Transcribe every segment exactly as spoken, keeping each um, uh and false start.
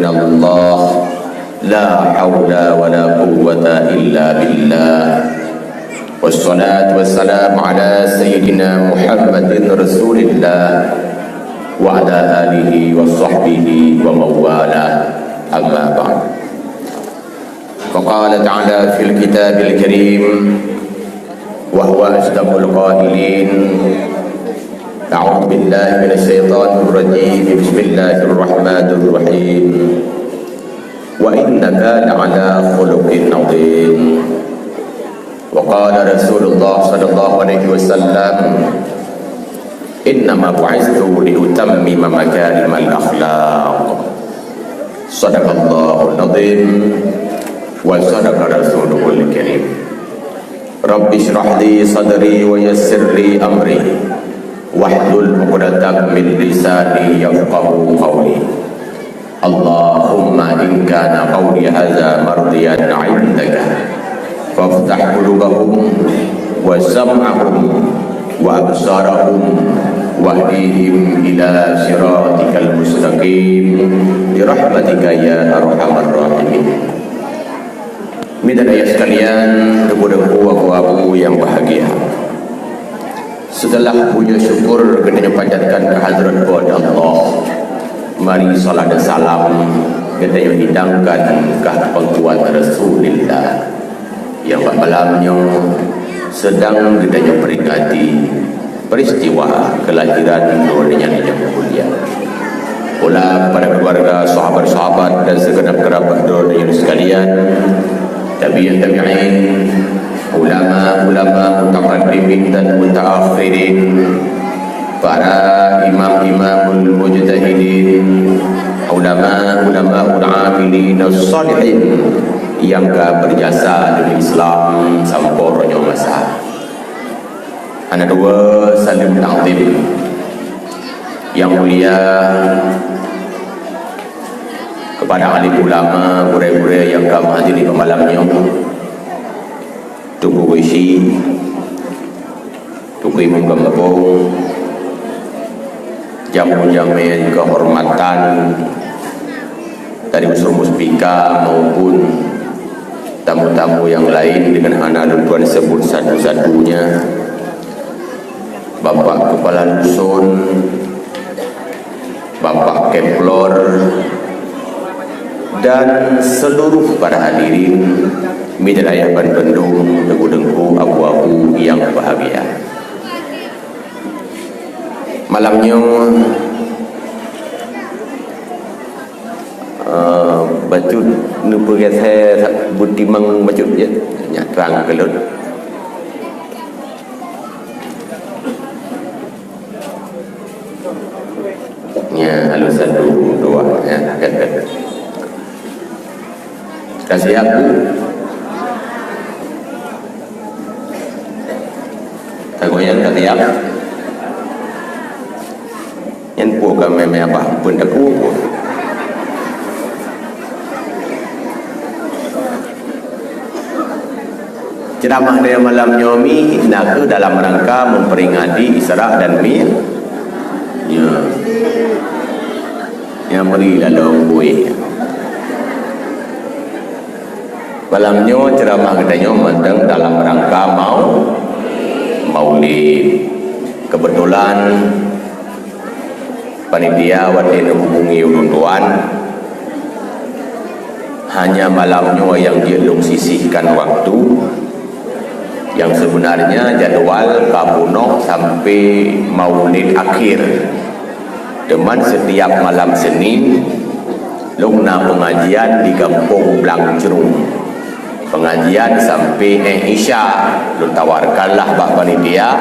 Allah, la haula wa la quwwata illa billah. Wassalatu wassalamu ala sayyidina Muhammadin Rasulillah wa ala alihi wa sahbihi wa mawalah. Amma ba'd. Wa qala ta'ala fil kitabil karim, wa huwa asdaqul qailin. A'udzu billahi minasy syaithanir rajim. Bismillahirrahmanirrahim. Wa innaka la'ala khuluqin 'adzim. Wa qala Rasulullah sallallahu alaihi wasallam, "Innama bu'itstu li utammima makarimal akhlaq." Sadaqallahul adzim wa sadaqa rasuluhul karim. Rabbi shrah li sadri wa yassir li amri, wahlul 'uqdatam min lisani yafqahu qawli. Allahumma in kana qawli hadza mardiyan 'indaka, faftah qulubahum wa sam'ahum wa absarahum wahdihim ila siratikal mustaqim, bi rahmatika ya arhamar rahimin. Mitra dayah sekalian, teungku-teungku, abu-abu nyang bahagia. Seuteulah puji syukur geutanyoe panjatkan keu hadrat Po teu Allah, mari salat dan salam geutanyoe hidangkan keu pangkuan Rasulillah nyang bak malam nyoe seudang geutanyoe peringati peristiwa kelahiran droeneuh nyan nyang mulia. Pula kepada keluarga, sahabat-sahabat dan segenap kerabat droeneuh nyan sekalian, tabi'in tabi'in, ulama-ulama mutaqaddimin dan mutaakhirin, para imam-imamul mujtahidin, ulama-ulamaul amilin shalihin nyang ka berjasa di Islam sampoe nyoe masa. Hana dua saleuem takzim nyang mulia kepada alim ulama, gurée-gurée nyang ka meuhadiri malam nyoe, Teungku Geuchik, Teungku Imum Gampông, jamu-jamu kehormatan dari unsur muspika maupun tamu-tamu nyang laén deungon hana lôn tuan sebut satu-satunya, Bapak Kepala Dusun, Bapak Keplor, dan seluruh para hadirin, mitra dayah banmandum, teungku-teungku, abu-abu nyang bahagia. Malam nyoe, eh, bacut neupeugét beutimang bacut, ya, nyak trang keu lôn. Ya, lalu satu, dua, ya, kan, kan. Ka siap, Bu? Ka goyang, ka siap? Nyan peue ka mé-mé abah pun teupeu. Ceramah di malam nyoe mi na kheueh dalam rangka memperingati Isra dan Mi-, ya. Ya, meri lalu kueh. Malam nyoe ceramah geutanyoe mantong dalam rangka mau-, Maulid. Kebetulan panitia watée neuhubungi ulôn tuan, hanya malam nyoe nyang jeuet lôn sisihkan waktu, nyang sebenarnya jadwal ka bunoe sampai Maulid akhir. Teuma setiap malam Senin, lôn na pengajian di Gampông Blang Crông. Pengajian sampai éh Isya, lôn tawarkanlah bak panitia,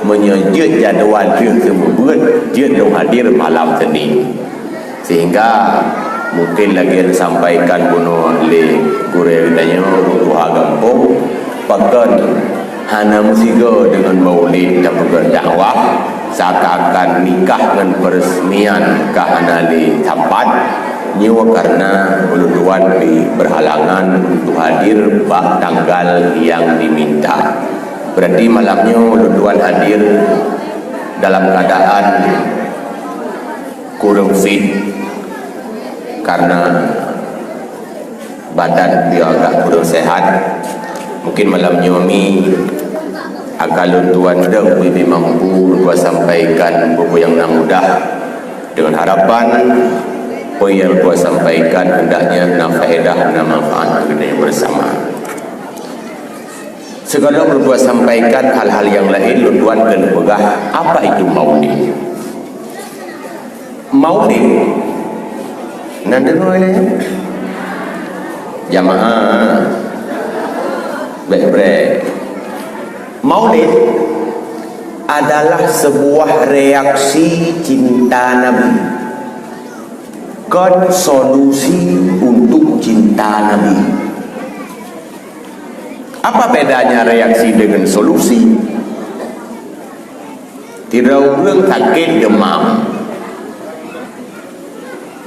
meunyoe jeuet jadwal jeuet seumeubeuet, jeuet lôn hadir malam Senin. Sehingga mungkin lagée sampaikan bunoe lé gurée geutanyoe, ureuëng tuha gampông, pakon hana meusigoe deungon Maulid tapeugét dakwah, seakan-akan nikah ngon peresmian ka hana lé tampat, nyoe karena ulôn tuan berhalangan untuk hadir bak tanggal nyang diminta. Berarti malam nyoe ulôn tuan hadir dalam keadaan kureueng fit. Karena badan beliau agak kurang sehat, mungkin malam nyoe mi akan lôn tuan deuh bui mampu dua sampaikan buku yang na mudah, dengan harapan apa yang dua sampaikan hendaknya na faedah, na manfaat kepada bersama. Sekarang lôn dua sampaikan hal-hal yang lain, lôn tuan keuneuk peugah apa itu maulid. Maulid. Nan deungoe lé? Jamaah. Brek-brek. Maulid adalah sebuah reaksi cinta Nabi. Kon solusi untuk cinta Nabi. Apa bedanya reaksi dengan solusi? Sidroe ureuëng sakét deumam,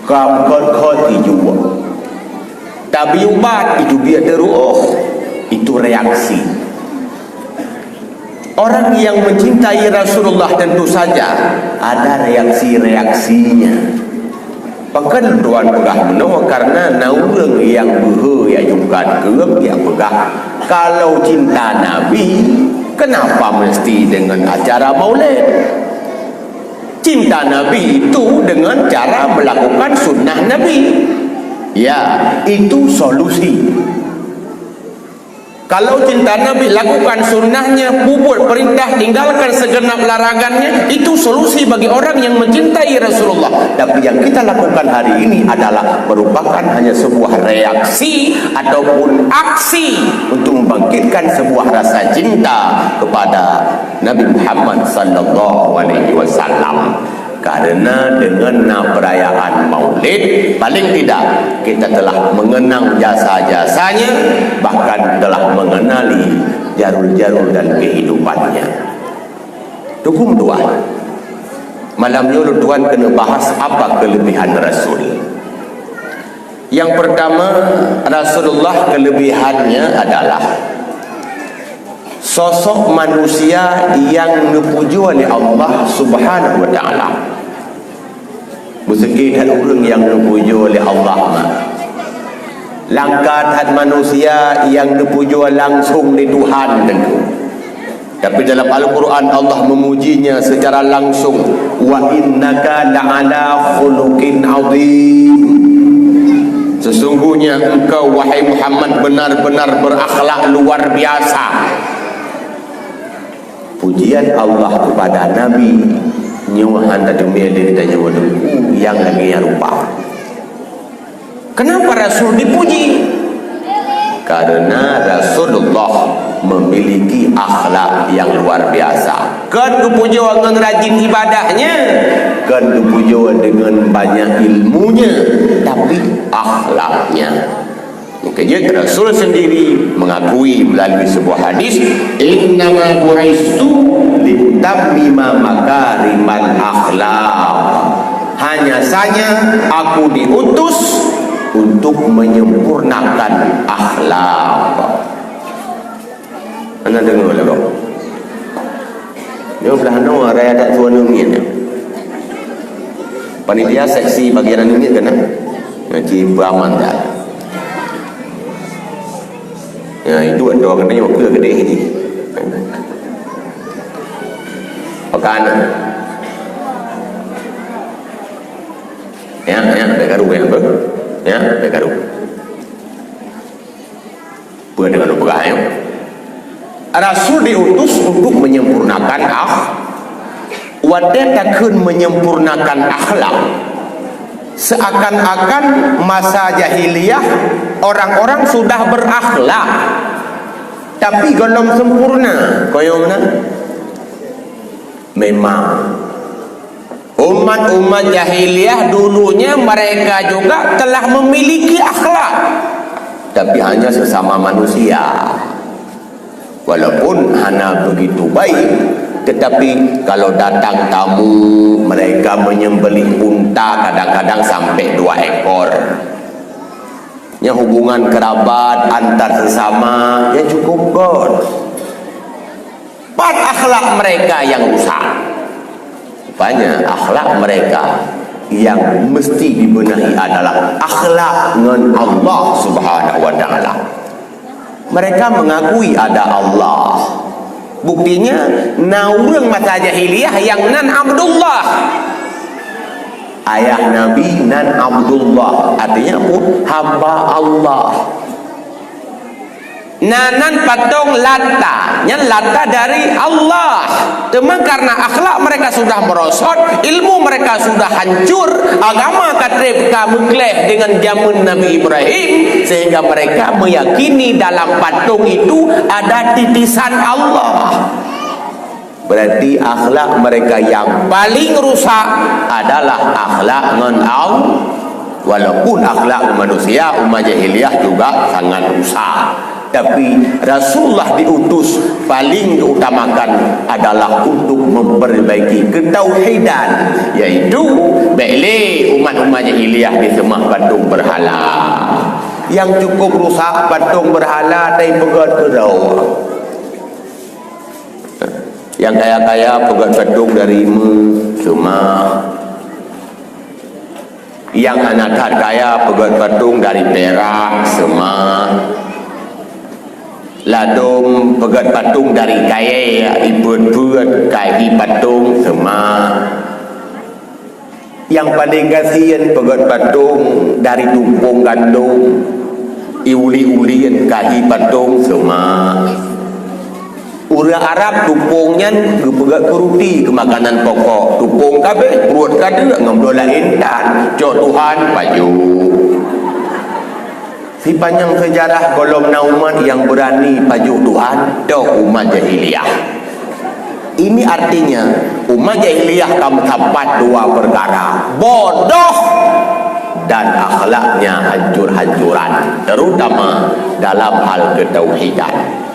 ka meukhot-khot ijue. Tabi ubat, ijue biet teuruoh, itu reaksi. Orang yang mencintai Rasulullah tentu saja ada reaksi-reaksinya. Pakon lôn tuan peugah meunoe? Karena na ureuëng nyang beuhe nyang jungkat keuh nyang peugah, kalau cinta Nabi, kenapa mesti dengan acara maulid? Cinta Nabi itu dengan cara melakukan sunnah Nabi. Ya, itu solusi. Kalau cinta Nabi, lakukan sunnahnya, peubuet perintah, tinggalkan segenap larangannya, itu solusi bagi orang yang mencintai Rasulullah. Tapi yang kita lakukan hari ini adalah merupakan hanya sebuah reaksi ataupun aksi untuk membangkitkan sebuah rasa cinta kepada Nabi Muhammad sallallahu alaihi wasallam. Karena dengan na perayaan Maulid, paling tidak kita telah mengenang jasa-jasanya, bahkan telah mengenali jarul-jarul dan kehidupannya. Hukum dua, malam nyoe lôn tuan keuneuk bahas apa kelebihan Rasul. Yang pertama, Rasulullah kelebihannya adalah sosok manusia yang neupujoe lé Allah Subhanahu wa Taala. Meuseuki that ureuëng nyang neupujoe lé Allah, mak. Langka that manusia nyang neupujoe langsung lé Tuhan teungku. Tapi dalam Al-Quran Allah memujinya secara langsung, "Wa innaka la'ala khuluqin azim." Sesungguhnya engkau, wahai Muhammad, benar-benar berakhlak luar biasa. Pujian Allah kepada Nabi nyoe hana teumé lé tanyoe teungku nyang lagée nyan rupa. Kenapa Rasul dipuji? Karena Rasulullah memiliki akhlak yang luar biasa. Kon geupujoe ngon rajin ibadahnya, kon geupujoe dengan banyak ilmunya, tapi akhlaknya. Keujeuet Rasul sendiri mengakui melalui sebuah hadis, "Innama bu'istu liutammima makarimal akhlak." Hanya saja aku diutus untuk menyempurnakan akhlak. Hana deungoe lé gob. Nyoe blah noe raya that suara nungiet nyoe. Panitia seksi bagian nungiet keunan. Ngaji beramal dah. Ya, itu ada kena nyoe ke gede ni. Pekan. Ya, ya, dah karu ya, apa? Ya, dah karu. Peue deungon peugah nyoe? Rasul diutus untuk menyempurnakan akh-, watée takheun menyempurnakan akhlak, seakan-akan masa jahiliyah orang-orang sudah berakhlak, tapi gohlom sempurna. Koyong na? Memang. Umat-umat jahiliyah dulunya mereka juga telah memiliki akhlak, tapi hanya sesama manusia. Walaupun hana begitu baik, tetapi kalau datang tamu, mereka menyembelih unta kadang-kadang sampai dua ekor. Ya, hubungan kerabat antar sesama, ya, cukup gét. Pat akhlak mereka yang rusak? Rupanya akhlak mereka Yang mesti dibenahi adalah akhlak ngon Allah Subhanahu wa Taala. Mereka mengakui ada Allah. Buktinya, na ureuëng masa jahiliyah yang nan Abdullah. Ayah Nabi nan Abdullah, artinya apa? Hamba Allah. Na nan patong Lata, nyan Lata dari Allah. Teuma karena akhlak mereka sudah merosot, ilmu mereka sudah hancur, agama ka treb ka meukleh dengan zaman Nabi Ibrahim, sehingga mereka meyakini dalam patung itu ada titisan Allah. Berarti akhlak mereka yang paling rusak adalah akhlak ngon Allah. Walaupun akhlak manusia umat jahiliyah juga sangat rusak, tapi Rasulullah diutus paling diutamakan adalah untuk memperbaiki ketauhidan, yaitu bék lé umat-umat jahiliyah diseumah patung berhala. Yang cukup rusak patung berhala dari peugöt keudroe. Nyang kaya-kaya peugöt patung dari emas, seumah. Nyang hana that kaya peugöt patung dari pirak, seumah. Ladôm peugöt patung dari kayèe, ipeuet-peuet kaki patung, seumah. Nyang paleng gasien peugöt patung dari tupông gandom, iulie-ulie kaki patung, seumah. Ureuëng Arab tupông nyan geupeugöt keu ruti, keu makanan pokok. Tupông ka abéh, pruet ka deuk, ngon bloe laén tan. Cok Tuhan, pajoh. Sipanjang seujarah gohlom na umat nyang beurani pajoh Tuhan, toh umat jahiliyah. Ini artinya, umat jahiliyah ka meusapat dua peukara, bodoh dan akhlaknya hancur-hancuran, terutama dalam hal ketauhidan.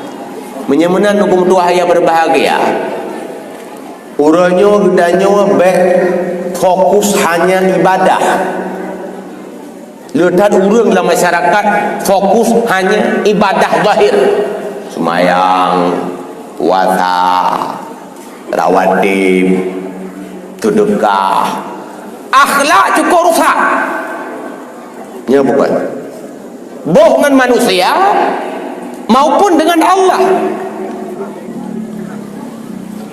Meunyoe meunan, hukôm tuah yang berbahagia, uroe nyoe geutanyoe bék fokus hanya ibadah. Le that ureuëng lam masyarakat fokus hanya ibadah zahir. Seumayang, puasa, rawatib, seudeukah. Akhlak cukup rusak. Nyo bukan. Boh ngon manusia maupun dengan Allah.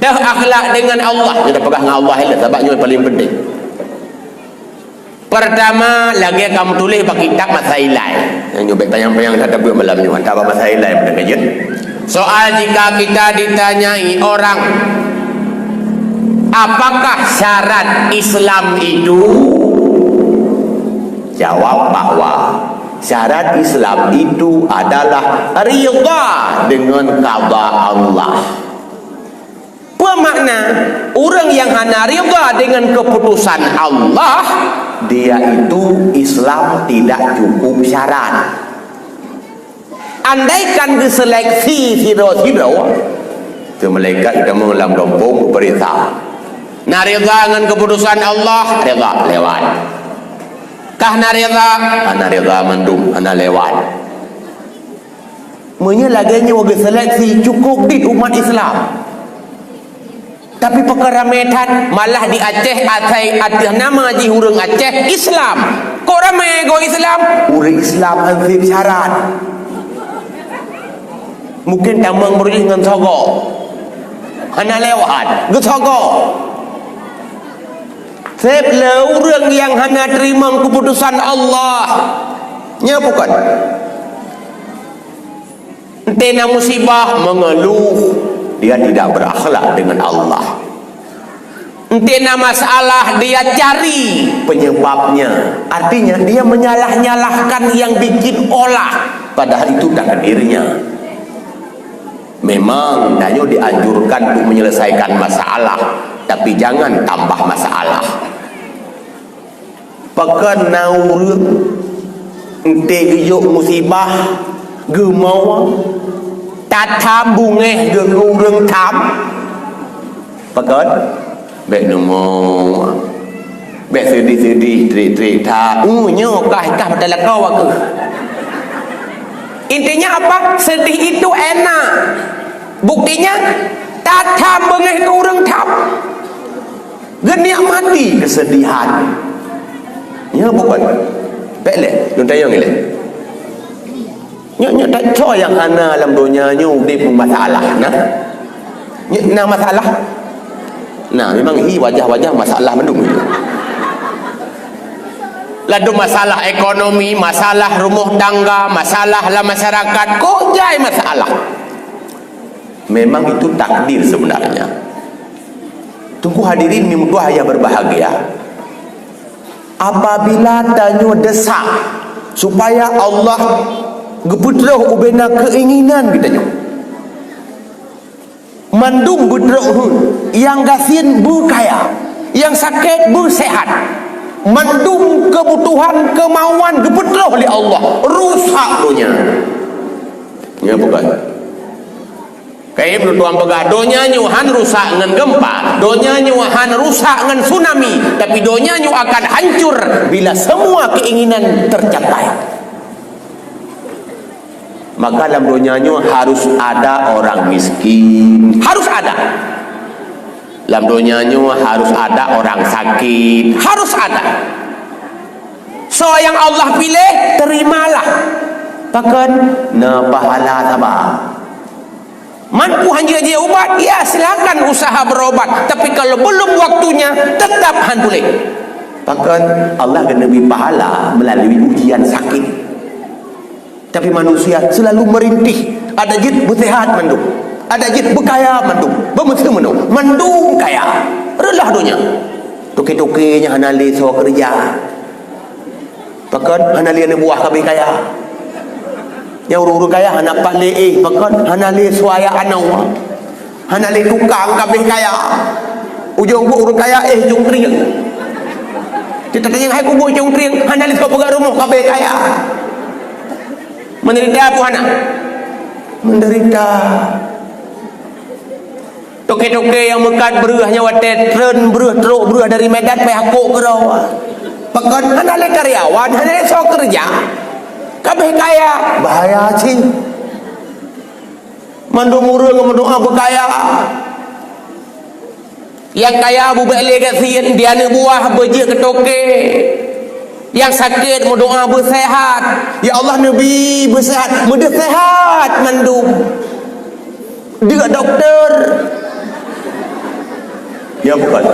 Dah akhlak dengan Allah, kita peugah dengan Allah lah, sabab nyoe paling penting. Pertama, lagèe kamu tuléh bak kitab masa ilai. Nyang nyoe bèk panyang-panyang that tabeuet malam nyoe, hantar bak masa ilai peureulèe jeuet. Soal jika kita ditanyai orang, "Apakah syarat Islam itu?" Jawab bahwa syarat Islam itu adalah ridha dengan qada Allah. Peue makna? Ureuëng nyang hana ridha dengan keputusan Allah, dia itu Islam tidak cukup syarat. Andaikan geuseleksi sidroe-sidroe, tu malaikat geutamong lam gampông geupeuriksa. Na ridha ngon keputusan Allah, ridha, lewat. Kah na ridha, hana ridha mandum, hana lewat. Meunyoe lagèe nyoe geuseleksi, cukup dit umat Islam. Tapi pakon ramé that, malah di Aceh asai ateueh nama jih ureuëng Aceh Islam. Kok ramé goe Islam? Ureuëng Islam han sép syarat. Mungkin tamong beureuih ngon sogo. Hana lewat, geusogo. Sép le ureuëng nyang hana teurimong keuputusan Allah. Nyo bukan. Enté na musibah, mengeluh, dia tidak berakhlak dengan Allah. Enté na masalah, dia cari penyebabnya. Artinya, dia menyalah-nyalahkan yang bikin olah, padahal itu takdirnya. Memang, tanyoe dianjurkan untuk menyelesaikan masalah, tapi jangan tambah masalah. Pakon na ureuëng enté geujok musibah, geumoe, tatham bungéh geuh keu ureuëng tham? Pakon? Bék neumoe. Bék seudih-seudih, trik-trik that. Uh, nyoe kah, kah mata lakoe aku. Intinya apa? Sedih itu enak. Buktinya, tatham bungéh keu ureuëng tham. Geunikmati kesedihan. Nyoe bukan. Bèk lé, lôn tanyong ilèe. Nyoe, nyoe, soe nyang hana lam donya nyoe udép masalah, na? Nyoe na masalah? Na, memang hi wajah-wajah masalah mandum. Ladôm masalah ekonomi, masalah rumoh tangga, masalah lam masyarakat, kok jai masalah. Memang itu takdir sebenarnya. Teungku hadirin nyang meutuah nyang berbahagia. Apabila tanyoe desak supaya Allah geupeutroh ubena keinginan geutanyoe, mandum beutroh heuet, nyang gasien beukaya, nyang sakét beuseuhat, mandum keubutuhan keumauan geupeutroh lé Allah, rusak donya. Nyoe bukan. Kaém lôn tuan peugah, donya nyoe han rusak ngon gempa, donya nyoe han rusak ngon tsunami, tapi donya nyoe akan hancur bila semua keinginan tercapai. Maka lam donya nyoe harus ada orang miskin, harus ada. Lam donya nyoe harus ada orang sakit, harus ada. Soe nyang Allah piléh, terimalah. Pakon? Na pahala saba. Mampu han jeuet ubat, ya silakan usaha berobat. Tapi kalau belum waktunya, tetap han puléh. Pakon? Allah geuneubi pahala melalui ujian sakit. Tapi manusia selalu merintih. Ada jeuet beuseuhat mandum. Ada jeuet beukaya mandum. Beumeuseumeunoe. Mandum kaya. Reuloh donya. Toke-toke nyang hana lé soe keureuja. Pakon? Hana lé aneuk buah ka abéh kaya. Nyang ureueng-ureueng kaya hana pat lé éh. Pakon? Hana lé soe jak anoe. Hana lé tukang ka abéh kaya. Ujong buet ureueng kaya éh cungkrieng. Teutatanyong hai kubu cungkrieng, hana lé soe peugah rumoh ka abéh kaya. Menderita apa hana? Menderita. Toke-toke nyang meukat breueh nyan watèe treun breueh, trok breueh dari Medan pai hakok keudroe. Pakon? Hana lé karyawan, hana lé soe keureuja. Ka abéh kaya, bahaya cit. Mandum ureueng meudoa beukaya. Nyang kaya beubèk lé gasien, di aneuk buah beujeuet keu toke. Nyang sakét meudoa beuseuhat. Ya Allah, neubi beuseuhat. Meudeuh seuhat mandum. Deuk dokto. Ya bukan.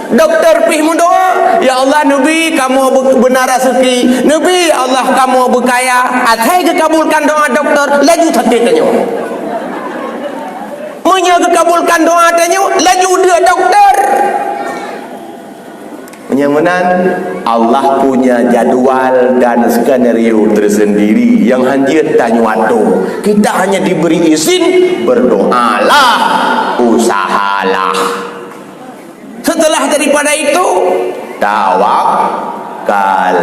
Dokto pih meudoa, "Ya Allah, neubi kamoe beu-, beuna raseuki. Neubi, ya Allah, kamoe beukaya." Asai geukabulkan doa dokto, laju sakét tanyoe. Meunyoe geukabulkan doa tanyoe, laju deuk dokto. Meunyoe meunan, Allah punya jadwal dan skenario tersendiri yang han jeuet tanyoe atur. Kita hanya diberi izin, berdoalah, usahalah. Setelah daripada itu, tawakal.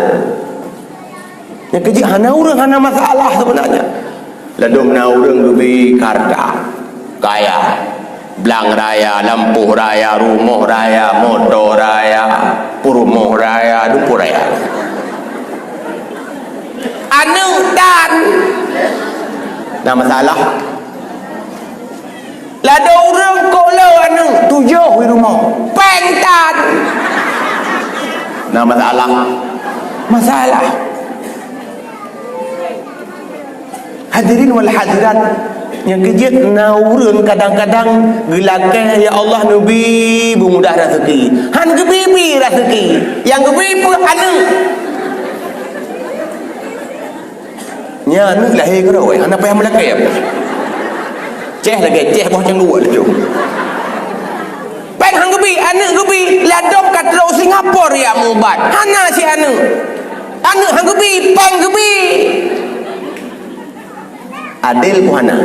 Nyang keujeuet hana ureueng hana masalah sebenarnya. Ladôm na ureueng geubri hareuta, kaya, blang raya, lampôh raya, rumoh raya, moto raya, peurumoh raya, dumpue raya. Aneuk tan. Na masalah. Ladôm ureueng kok le aneuk tujoh di rumoh. Péng tan. Na masalah. Masalah. Hadirin wal hadirat, nyang keujeuet na ureueng kadang-kadang geulakèe, "Ya Allah, neubi beumudah raseuki." Han geubi-bi raseuki. Nyang geubi peue? Aneuk. Nyan aneuk lahé keudroe, hana payah meulakèe. Céh lagèe céh boh cangguek laju. Péng han geubi, aneuk geubi, ladôm ka trok Singapura jak meuubat. Hana cit aneuk. Aneuk han geubi, péng geubi. Adil peue hana?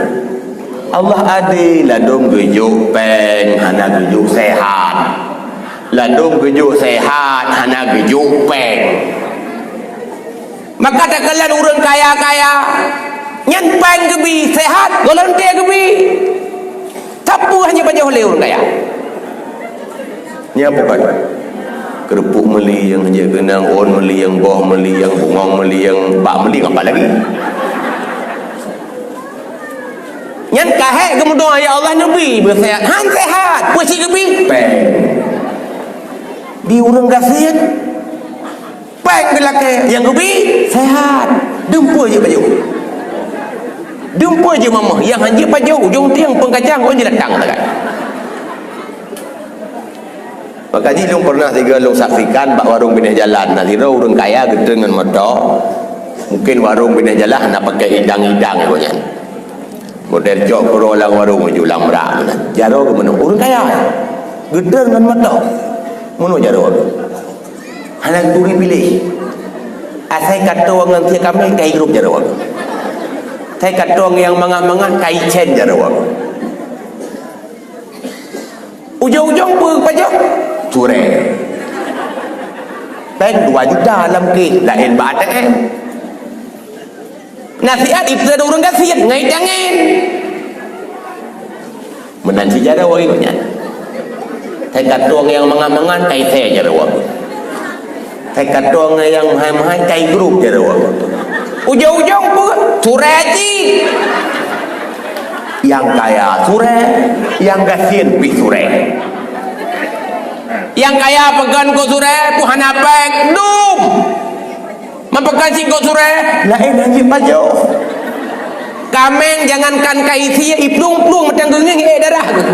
Allah adil, ladôm geujok péng, hana geujok seuhat. Ladôm geujok seuhat, hana geujok péng. Maka takalon ureueng kaya-kaya, nyan péng geubi, seuhat, golom teuh geubi. Sapeue hana jipajoh lé ureueng kaya? Nyan bukan. Keureupuk meulieng, jeuet keunong ôn meulieng, boh meulieng, bungong meulieng, bak meulieng apa lagi? Nyan ka hék geumeudoa, "Ya Allah, neubi beuseuhat." Han seuhat, peue cit geubi? Péng. Di ureueng gasien. Péng geulakée, nyang geubi sehat. Deumpue jeuet pajoh. Deumpue jeuet mamah, nyang hanjeuet pajoh, ujong tieng peungkacang, oh, jilatang sagai. Maka jih lôn pernah sigoe lôn saksikan bak warong binéh jalan, na sidroe ureuëng kaya geutrön ngon moto. Mungkin warong binéh jalan hana pakai idang-idang gobnyan. Model cok keudroe lam warong ju lam rak meunan. Jaroe geuh meunoe ureuëng kaya. Geutrön ngon moto. Meunoe jaroe geuh. Hana turi piléh. Asai katong ngon sie kaméng kai grup jaroe geuh. Asai katong nyang mangat-mangat kai cen jaroe geuh. Ujong-ujong peue pajoh? Surée. Péng dua juta lam keh, laén bak A T M. Nasihat ipeuteuka ureuëng gasien ngai tangen. Meunan si jaroe geuh nyan. Hai katong nyang mangat-mangat, kai sie jaroe geuh. Hai katong nyang meuhai-meuhai, kai grup jaroe geuh. Ujong-ujong peue? Surée cit. Nyang kaya surée, nyang gasien pih surée. Nyang kaya pakon keu surée, peue hana péng, dum. Meupakan cit keu surée, laén hanjeuet pajoh. Kaméng jangankan kai sie, iplueng-plueng mantong geungieng ék darah geuh.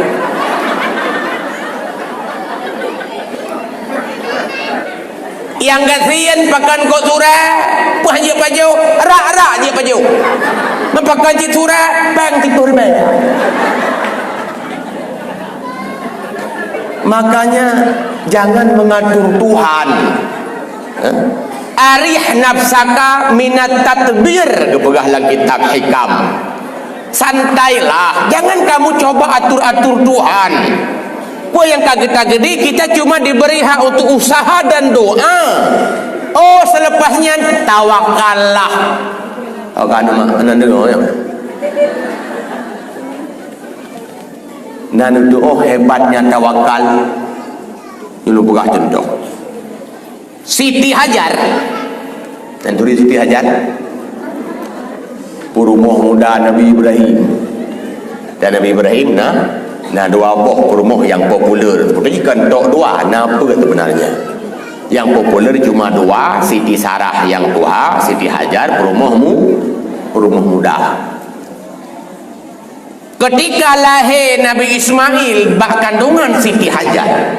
Nyang gasien pakon keu surée, peue hanjeuet pajoh, rak-rak jeuet pajoh. Meupakan cit surée, péng siploh ribée. Makanya, jangan mengatur Tuhan. Eh? "Arih nafsaka minat tadbir," geupeugah lam kitab Hikam. Santailah, jangan kamu coba atur-atur Tuhan. Peue nyang ka geutanyoe, kita cuma diberi hak untuk usaha dan doa. Oh, selepas nyan, tawakallah. Oh, kan, mak, aneuk deungoe, ya. Na neutuoh hebatnya tawakal. Nyoe lôn peugah cuntoh. Siti Hajar. Nyan turi Siti Hajar. Peurumoh muda Nabi Ibrahim. Dan Nabi Ibrahim na, na dua boh peurumoh nyang populer. Tapi kan tok dua, na peue sebenarnya? Yang populer cuma dua, Siti Sarah yang tuha, Siti Hajar peurumoh mu-, peurumoh muda. Ketika lahé Nabi Ismail bak kandungan Siti Hajar,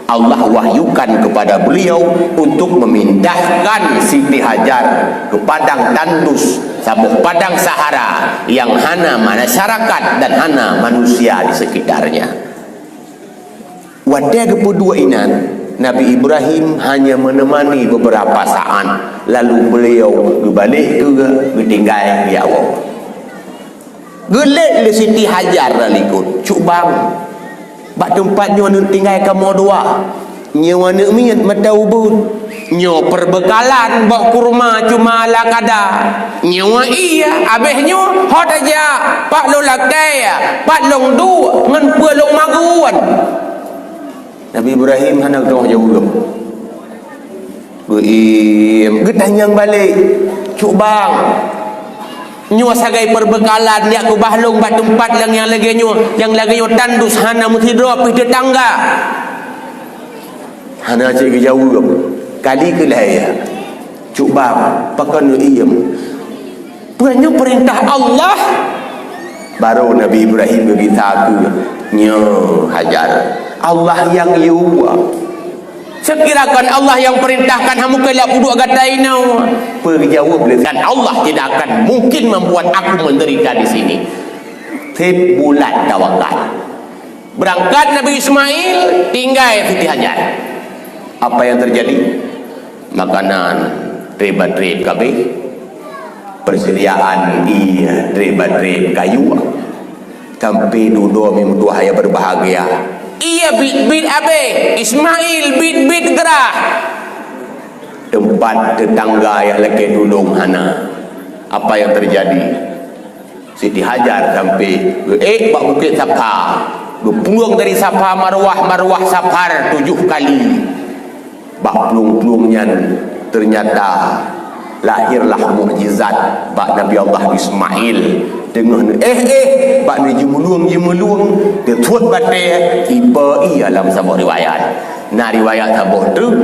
Allah wahyukan kepada beliau untuk memindahkan Siti Hajar ke padang tandus, saboh padang sahara yang hana masyarakat dan hana manusia di sekitarnya. Watée geupeuduek inan, Nabi Ibrahim hanya menemani beberapa saat, lalu beliau geubalek keu geutinggai jak woe. Geulét lé Siti Hajar lam likot, "Cut bang, bak teumpat nyoe aneuk tinggai kamoe dua. Nyoe aneuk miet mata ubit. Nyoe perbekalan boh kurma cuma ala kada. Nyoe ié, abéh nyoe ho tajak, pat lôn lakée, pat lôn duek, ngon peue lôn magun." Nabi Ibrahim hana geuteumé jaweueb. Geuiem, geutanyong balek, "Cut bang, nyoe sagai perbekalan jak keubah lôn bak teumpat nyang lagée nyoe, nyang lagée nyoe tandus hana meusidroe pih teutangga." Hana cit geujaweueb. Kali keulhée, "Cut bang, pakon neuiem?" "Peue nyoe peurintah Allah?" Barô Nabi Ibrahim geugisa keu, "Nyoe Hajar, Allah nyang yue. Seukira kon Allah nyang peurintahkan, hana mungken lé peuduek gata inoe." Peue geujaweueb lé, "Dan Allah tidak akan mungkin membuat aku menderita di sini." Seb bulat tawakal. Beurangkat Nabi Ismail, tinggai Siti Hajar. Apa yang terjadi? Makanan treb-treb kabeh, persediaan ié treb-treb kayue, sampai dudoe meutuah nyang berbahagia. Ié bit-bit abéh, Ismail bit-bit grah. Teumpat teutangga nyang lakée tulông hana. Apa yang terjadi? Siti Hajar sampai geuék bak Bukét Safa, geuplueng dari Safa Marwah, Marwah Safa tujoh kali. Bak plueng-plueng nyan ternyata lahirlah mukjizat bak Nabi Allah Ismail. Teungoh neuéh-éh, bak neujeumulueng-jeumulueng, teuthot batée, iba ié lam saboh riwayat. Na riwayat saboh teuk,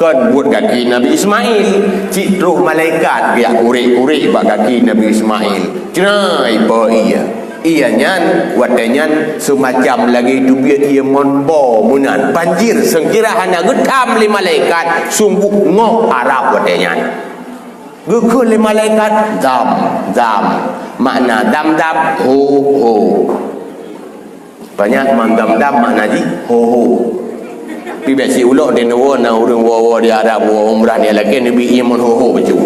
Kon buet gaki Nabi Ismail, cit troh malaikat geujak kurek-kurek bak gaki Nabi Ismail. Crai, peue ié. Ié nyan, watée nyan seumacam lagée teubiet ié mon bo meunan, banjir seukira hana geutham lé malaikat, sunggoh ngok Arab watée nyan. Geukheun lé malaikat, "Zam, zam." Makna zam-zam, ho, ho. Banyak mandam-dam makna jih, ho-ho. Pi bék siulo di neuwoe na ureuëng woe-woe di Arab woe umrah ni lagée neubi ié mon ho-ho baju.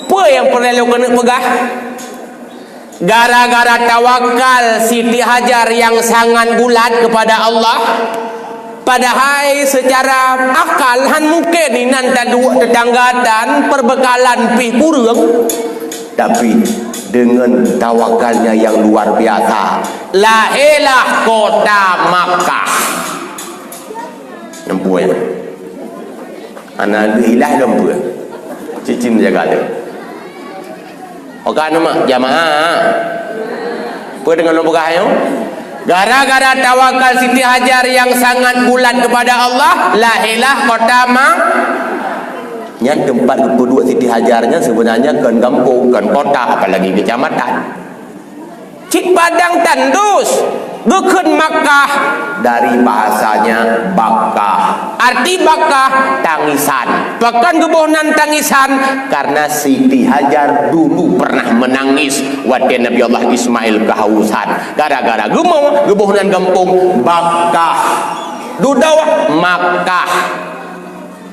Peue nyang peureulée lôn keuneuk peugah? Gara-gara tawakal Siti Hajar yang sangat bulat kepada Allah, padahai secara akal han mungken inan taduek teutangga dan perbekalan pih kureueng, tapi dengan tawakalnya yang luar biasa, lahirlah kota Makkah. Nampu ya. Ana lheueh ilah lom peue. Cicim jaga tu. Oka nama jamaah. Peue deungon lôn peugah nyoe? Gara-gara tawakal Siti Hajar yang sangat bulat kepada Allah, lahirlah kota Ma-, nyan teumpat geupeuduek Siti Hajar nyan sebenarnya kon gampông, kon kota, apalagi kecamatan. Cit padang tandus, geukheun Makkah, dari bahasanya bakah. Arti bakah, tangisan. Pakon geuboh nan tangisan? Karena Siti Hajar dulu pernah menangis watée Nabi Allah Ismail kehausan. Gara-gara geumoe, geuboh nan gampông Bakah. Dudoe Makkah.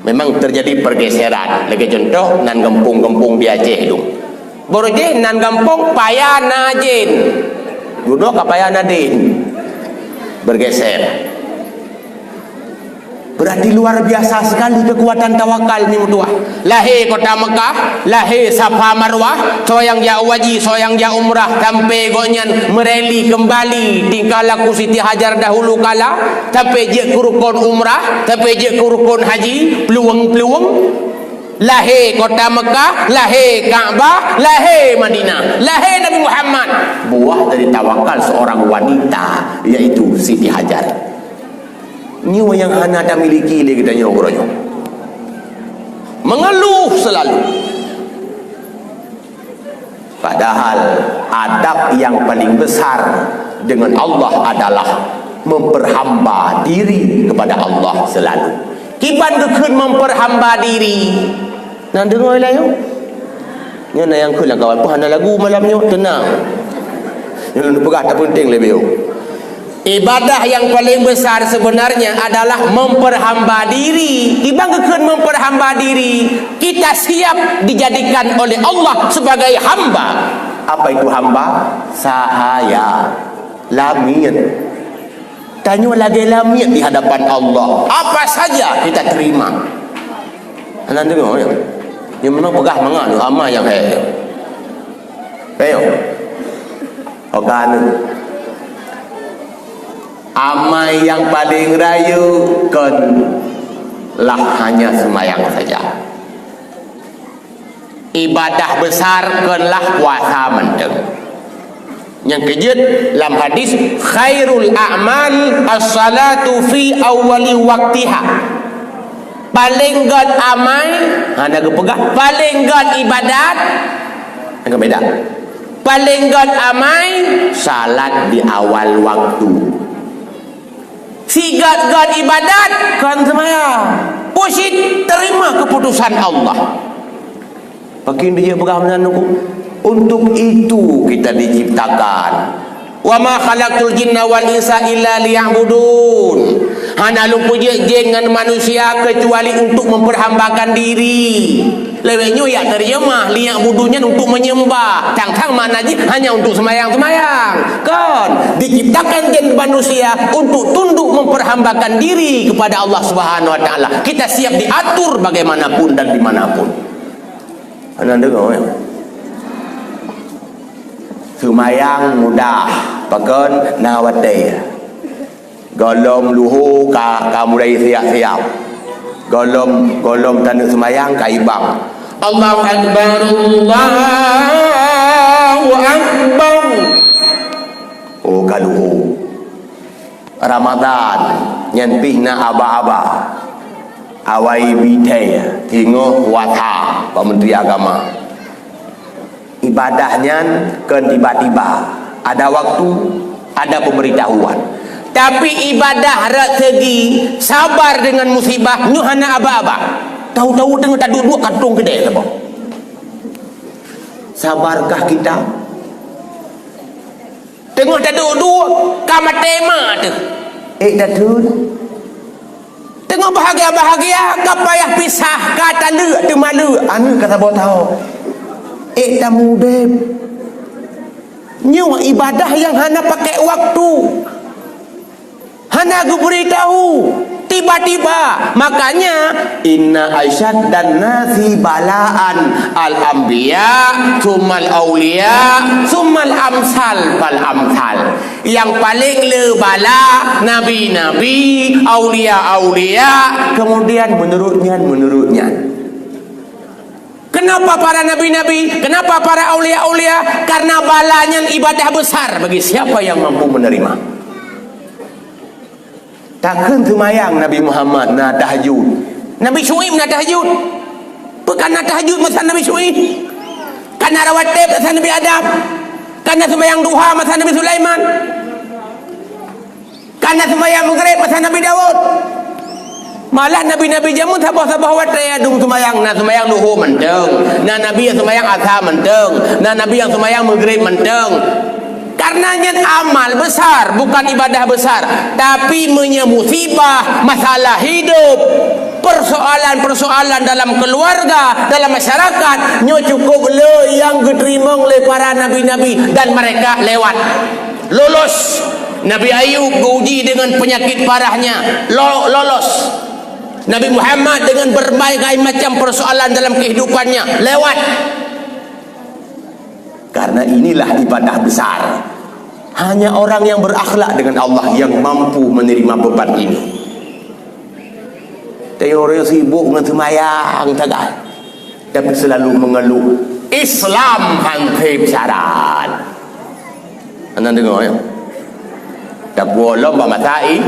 Memang terjadi pergeseran. Lagée contoh, nan gampông-gampông di Aceh tu. Baru jih nan gampông Paya Najin. Dudoe ka Paya Nadin. Bergeser. Berarti luar biasa sekali kekuatan tawakal ni meutuah. Lahé kota Mekah, lahé Safa Marwah, soe nyang jak haji, soe nyang jak umrah, sampai gobnyan mereli kembali tingkah laku Siti Hajar dahulu kala, sampai jeuet keu rukon umrah, sampai jeuet keu rukon haji, peulueng-peulueng. Lahé kota Mekah, lahé Ka'bah, lahé Madinah, lahé Nabi Muhammad. Buah dari tawakal seorang wanita, yaitu Siti Hajar. Nyoe nyang hana tamiliki lé geutanyoe uroe nyoe. Mengeluh selalu. Padahal adab yang paling besar dengan Allah adalah memperhamba diri kepada Allah selalu. Kiban geukheun memperhamba diri. Nan deungoe lé nyoe. Nyoe na nyang kheun lam kawan, "Peue hana lagu malam nyoe?" Teunang. Nyoe lôn peugah tapeunteng lé beuh. Ibadah yang paling besar sebenarnya adalah memperhamba diri. Kiban geukheun memperhamba diri, kita siap dijadikan oleh Allah sebagai hamba. Apa itu hamba? Sahaya. Lamiet. Tanyoe lagée lamiet di hadapan Allah. Apa saja kita terima. Hana deungoe, ya? Nyoe memang peugah mangat tu, amai nyang hék. Ayo. Oka anu. Amai nyang paling rayeuk kon lah hanya seumayang saja. Ibadah besar konlah puasa mantong. Nyang keujeuet lam hadis, "Khairul a'mal as-salatu fi awwali waqtiha." Paléng gét amai, hana geupeugah, paléng gét ibadat, hana beda. Paléng gét amai, salat di awal waktu. Sigét-gét ibadat, kon seumayang. Peue cit, terima keputusan Allah. Pakon dijak peugah meunan, untuk itu kita diciptakan. "Wa ma khalaqtul jinna wal insa illa liya'budun." Hana lôn peujeuet jin ngon manusia kecuali untuk memperhambakan diri. Lewat nyoe ya terjemah, liya'budun nyan untuk menyembah. Tang-tang makna jih hanya untuk sembahyang-sembahyang. Kon, diciptakan jin manusia untuk tunduk memperhambakan diri kepada Allah Subhanahu wa Taala. Kita siap diatur bagaimanapun dan dimanapun. Hana deungoe, ya? Seumayang mudah, pakon na watée. Gohlom luho ka, ka mulai siap-siap. Gohlom, gohlom taneuk seumayang ka ibang. Allahu Akbar, Allahu Akbar. Oh, ka luho. Ramadan nyan pih na aba-aba. Awai bithai teungoh puasa, Pak Menteri Agama. Ibadah nyan kon tiba-tiba, ada waktu, ada pemberitahuan. Tapi ibadah rot segi sabar dengan musibah nyoe hana aba-aba. Tahu-tahu teungoh taduek-duek kantong keudè saboh. Sabarkah kita? Teungoh taduek-duek ka maté ma teuh. Ék tateun. Teungoh bahagia-bahagia ka payah pisah, ka taleuek teuma leuek, aneuk ka saboh tahun. Ék tamudeb. Nyoe ibadah nyang hana pakai waktu. Hana geubri tahu, tiba-tiba. Makanya, "Inna asyaddan nasi balaan al-anbiya, tsummal auliya, tsummal amsal fal amsal." Yang paling le bala nabi-nabi, aulia-aulia, kemudian menurut nyan, menurut nyan. Kenapa para nabi-nabi? Kenapa para aulia-aulia? Karena bala nyan ibadah besar bagi siapa yang mampu menerima. Takheun seumayang Nabi Muhammad na tahajud. Nabi Syuaib na tahajud. Peue ka na tahajud masa Nabi Syuaib? Ka na rawatib masa Nabi Adam. Ka na seumayang duha masa Nabi Sulaiman. Ka na seumayang Maghrib masa Nabi Daud. Malah nabi-nabi jameun saboh-saboh watèe adum seumayang, na seumayang duhô mantong, na nabi nyang seumayang asa mantong, na nabi nyang seumayang Maghrib mantong. Karena nyan amal besar, bukan ibadah besar. Tapi meunyoe musibah, masalah hidup, persoalan-persoalan dalam keluarga, dalam masyarakat, nyoe cukup le nyang geuteurimong lé para nabi-nabi dan mereka lewat. Lolos. Nabi Ayub geuuji dengan penyakit parahnya, lo-, lolos. Nabi Muhammad dengan berbagai macam persoalan dalam kehidupannya, lewat. Karena inilah ibadah besar. Hanya orang yang berakhlak dengan Allah yang mampu menerima beban ini. Teori sibuk ngon seumayang sagai, tapi selalu mengeluh, "Islam han sép syarat." Hana deungoe, ya? Tapuwoe lom bak masa i-,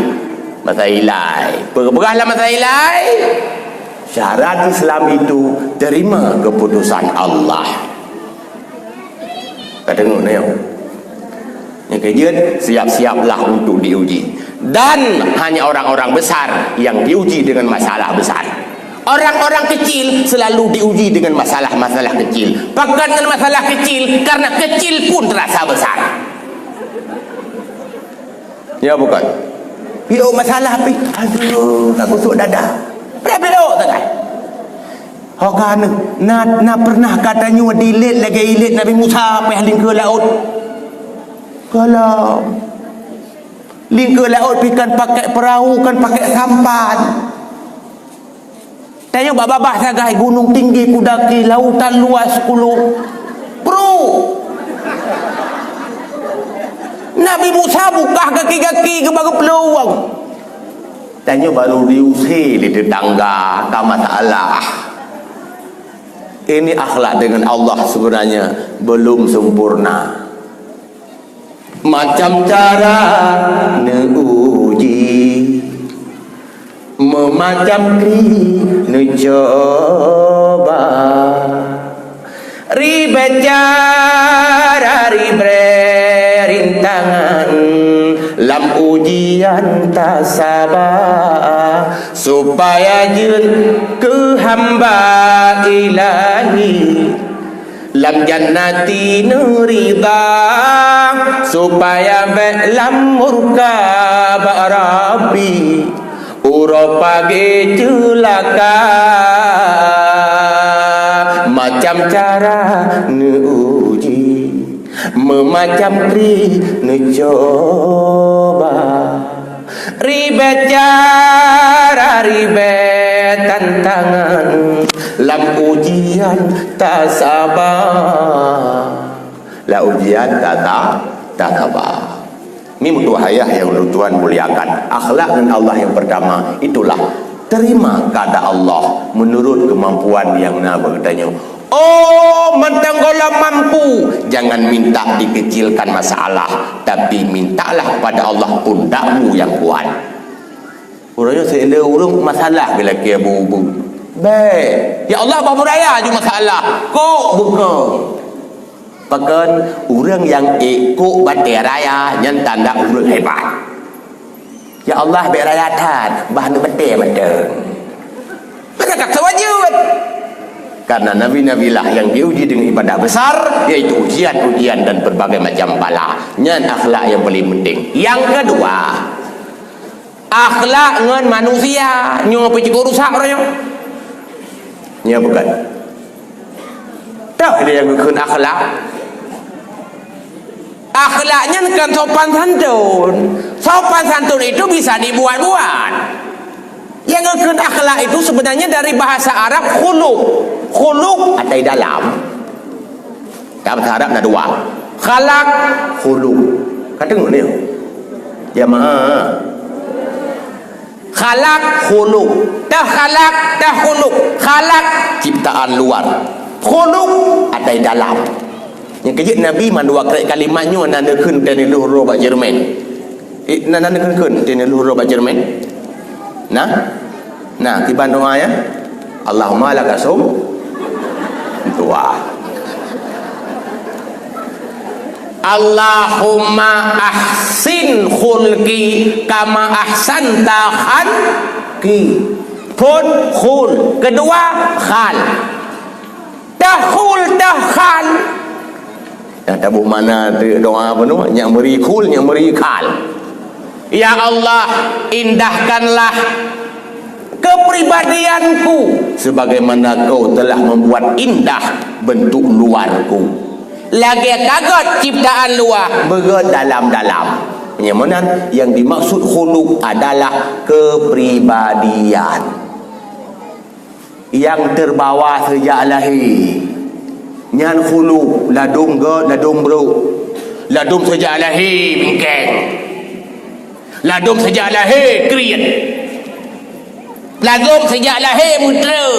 masa ilai. Peugah lam masa ilai, syarat Islam itu terima keputusan Allah. Ka deungoe, ya? Nyang keujeuet, siap-siaplah untuk diuji. Dan hanya orang-orang besar yang diuji dengan masalah besar. Orang-orang kecil selalu diuji dengan masalah-masalah kecil. Pakon ngon masalah kecil, karena kecil pun terasa besar. Ya, bukan? Piôh masalah pi, aduh, ka gosok dada. Piôh-piôh sagai. Ho ka na, na, na pernah ka tanyoe dilet lagèe ilet Nabi Musa payah lingkeu laôt? Gohlom. Lingkeu laôt pih kon pakèk peurau, kon pakèk sampan. Tanyoe bak babah sagai, gunong tinggi kudaki, lautan luas kuluk. Bro! Nabi Musa bukah gaki-gaki geuba geuplueng. Tanyoe baru diusé lé tetangga, ka masalah. Ini akhlak dengan Allah sebenarnya belum sempurna. Macam cara neuuji, meumacam kri neucoba. Ribèt cara, ribèt rintangan, lam ujian tasaba, supaya jeuet keu hamba Ilahi. Lam jannati neuridha, supaya bèk lam murka bak Rabbi, uroe pagèe ceulaka. Macam cara neuuji, meumacam kri neucoba. Ribèt cara, ribèt tantangan, lam ujian tasaba. Lam ujian tasa-, tasaba. Ni meutuah ayah yang ulôn tuan muliakan. Akhlak ngon Allah yang pertama, itulah terima keadaan Allah menurut kemampuan yang na bak geutanyoe. Oh, mantong gohlom mampu, jangan minta dikecilkan masalah, tapi mintalah kepada Allah pundakmu yang kuat. Uroe nyoe seuleue ureuëng masalah geulakée bu-bu. Bèk. Ya Allah, bah beuraya aju masalah. Kok beuko. Pakon ureuëng nyang ék kok batée raya nyan tanda ureuëng hebat. Ya Allah, bèk raya that, bah aneuk batée mantong. Padahai ka sewajeut. Karena nabi-nabilah yang diuji dengan ibadah besar, yaitu ujian-ujian dan berbagai macam bala. Nyan akhlak yang paling penting. Yang kedua, akhlak ngon manusia. Nyoe peucukôp rusak uroe nyoe. Nyoe bukan. Tak ada yang geukheun akhlak. Akhlak nyan kan sopan santun. Sopan santun itu bisa dibuat-buat. Yang geukheun akhlak itu sebenarnya dari bahasa Arab khuluq. Khuluq atai dalam. Dalam bahasa Arab na dua. Khalaq, khuluq. Ka deungoe ni. Jamaah. Khalaq, khuluq. Takhalaq, takhuluq. Khalaq, ciptaan luar. Khuluq, atai dalam. Nyang keujeuet Nabi mandua krek kalimat nyoe na neukheun teuneuluh roh bak Jerman. Eh, na, na neukheun-kheun teuneuluh roh bak Jerman? Nah? Nah, kiban doa ya. Allahumma laka sum. Doa. Allahumma ahsin khulqi kama ahsanta khalqi. Phôn khul. Kedua, khal. Takhul, takhal. Dah taboh mana tu doa apa tu? Nyak meri khul, nyak meri khal. Ya Allah, indahkanlah kepribadianku sebagaimana Kau telah membuat indah bentuk luarku. Lagèe ka göt ciptaan luar, beugöt dalam-dalam. Nyang meunan, yang dimaksud khuluq adalah kepribadian. Nyang teubawa seujak lahé. Nyan khuluq, ladôm göt, ladôm brôk. Ladôm seujak lahé bingkeng. Ladôm seujak lahé kriet. Ladôm seujak lahé meutreu.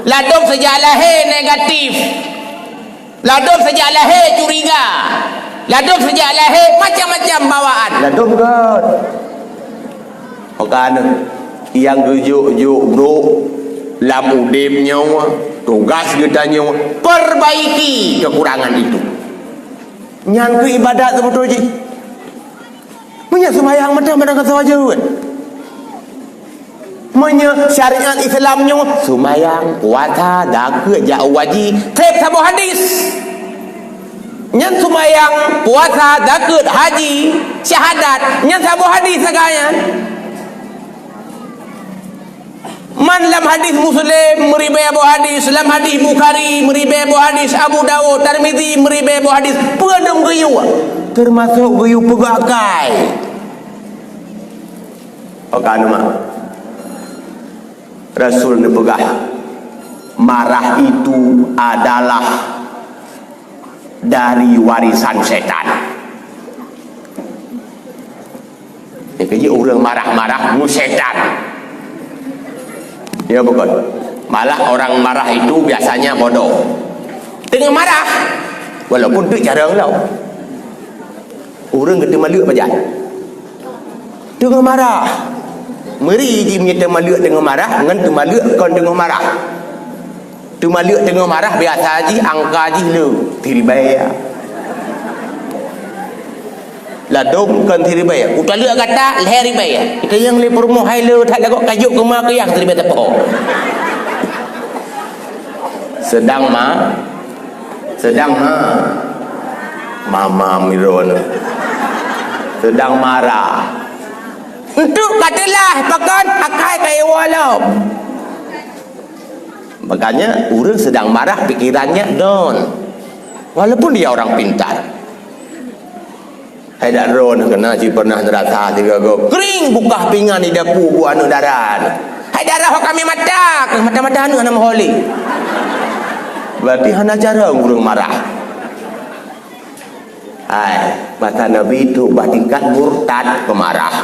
Ladôm seujak lahé negatif. Ladôm seujak lahé curiga. Ladôm seujak lahé macam-macam bawaan. Ladôm göt. Maka nyang geujok-jok brôk lam udép nyoe, tugas geutanyoe, perbaiki kekurangan itu. Nyan keuh ibadat seubeutôi jih. Meunyoe seumayang mantong, mantong ka seujeuet. Meunyoe syariat Islam nyoe, seumayang, puasa, zakeuet, jak haji, trép saboh hadis. Nyan seumayang, puasa, zakeuet, haji, syahadat, nyan saboh hadis sagai nyan. Man lam hadis Muslim, meuribèe boh hadis, lam hadis Bukhari, meuribèe boh hadis, Abu Daud, Tirmizi, meuribèe boh hadis, peue dum geuyue. Teumasok geuyue peugah kai. Oka numa. Rasul neupeugah, marah itu adalah dari warisan setan. Nyang keujeuet ureuëng marah-marah ngon setan. Ya, bukan. Malah orang marah itu biasanya bodoh. Teungoh marah, walaupun tu cara ngelau. Ureuëng geuteumaleuek pajan. Teungoh marah. Meuri jih meunyoe teumaleuek teungoh marah, ngon teumaleuek kon teungoh marah. Teumaleuek teungoh marah biasa jih, angka jih le, siribèe. Ladôm kon siribèe. Utaleuek gata, lhèe ribèe. Kita nyang lé peurumoh hai le that lagoe kajok keuma keuyang siribèe teupok. Sedang ma, sedang ma, mama miron. Sedang marah. Untuk katelah pakon akai kaya walau. Makanya, ureuëng sedang marah, pikirannya down. Walaupun dia orang pintar. Hai dak droe kena cit pernah neurasa sigoe-goe kring bukah pingan di dapu buet aneuk dara. Hai darah kami mata, mata-mata aneuk hana meuholi. Berarti hana cara ureuëng marah. Hai, masa Nabi tu bah tingkat murtad, pemarah.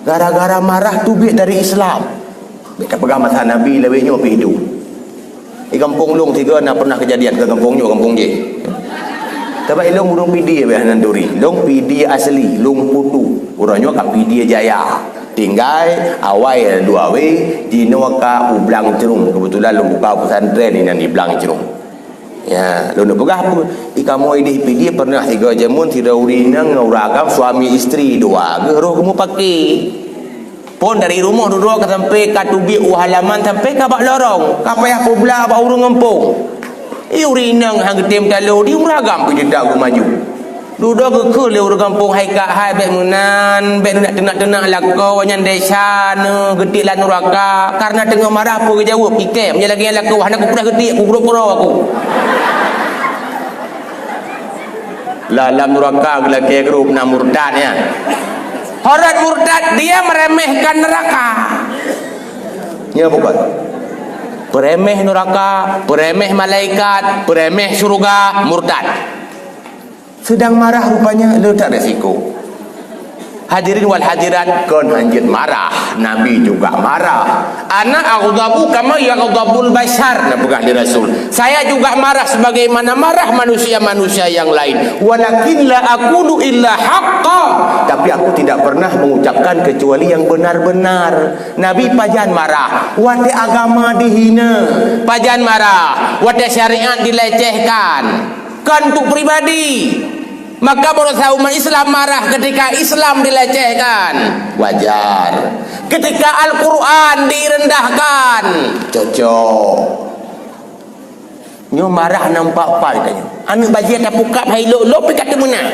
Gara-gara marah tu biet dari Islam. Bèk tapeugah masa Nabi lawét nyoe pih hidup. Di gampông lôn sigoe na pernah keujadian, keu gampông nyoe, gampông jih. Sabab ilôn ureuëng Pidie, beh nan turi. Lôn Pidie asli, lôn putu. Uroe nyoe ka Pidie Jaya. Tinggai awai dua wé, jinoe ka u Blang Crông. Keubeutulan lôn buka pesantren inan di Blang Crông. Ya, lôn peugah peue? Di kamoe ideh Pidie pernah sigoe jameun sidroe ureuëng inong ngon ureuëng agam suami isteri dua. Geuh roh geumupake. Phon dari rumoh dudoe ka sampai ka teubiet u halaman sampai ka bak lorong. Ka payah peublah bak ureuëng gampông. Ih, ureuëng inong han geutem talo di ureuëng agam pih teutab geumaju. Dudoe geukheun lé ureuëng gampông hai kak hai, bék meunan, bék neunak teunak-teunak lakoe nyan desya neuh geutik lam nuraka. Karena teungoh marah peue geujaweueb, ikém, nyan lagée lakoe hana kupreh geutik, kugrok-grok aku. Lah lam nuraka geulakée grup na murtad nyan. Horot murtad, dia meremehkan neraka. Nya bukan. Peremeh neraka, peremeh malaikat, peremeh syurga, murtad. Sedang marah rupanya, le that resiko. Hadirin wal hadirat, kon hanjeuet marah, Nabi juga marah. "Ana aghdabu kama yaghdabul bashar," na peugah lé Rasul. "Saya juga marah sebagaimana marah manusia-manusia yang lain. Walakin la aqulu illa haqqa." Tapi aku tidak pernah mengucapkan kecuali yang benar-benar. Nabi pajan marah, watée agama dihina. Pajan marah, watée syariat dilecehkan. Kon untuk pribadi. Maka beurasa umat Islam marah ketika Islam dilecehkan. Wajar. Ketika Al-Quran direndahkan. Cocok. Nyoe marah nampak pal tanyoe. Aneuk bajée tapukab hai lok-lok pih ka teumeunak.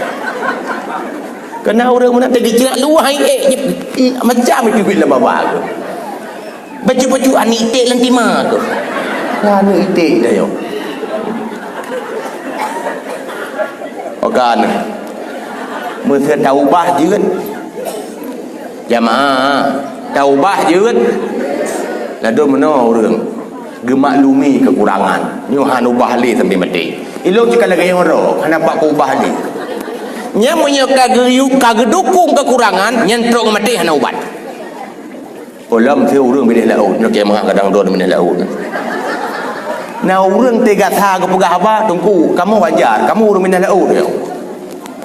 Kena ureuëng meunan teugeuceurak luwah hai ék, macam itu bila baba tu. Bacut-bacut aneuk iték lam tima tu. Aneuk iték dah yo. Okan. Meuseu taubah jeuet. Jamaah, taubah jeuet. Ladôm meunoe ureuëng geumaklumi keukurangan. Nyoe han ubah lé sampai maté. Ilong cit ka lagée nyang roh, hana pat kuubah lé. Nyan meunyoe ka geuyu-, ka geudukung keukurangan, nyan trok maté hana ubat. Ulôn si ureuëng binéh laôt, nyoe kiamat kadang droe binéh laôt. Na ureuëng teuga sa geupeugah haba, "Teungku, kamoe wajar, kamoe ureuëng binéh laôt."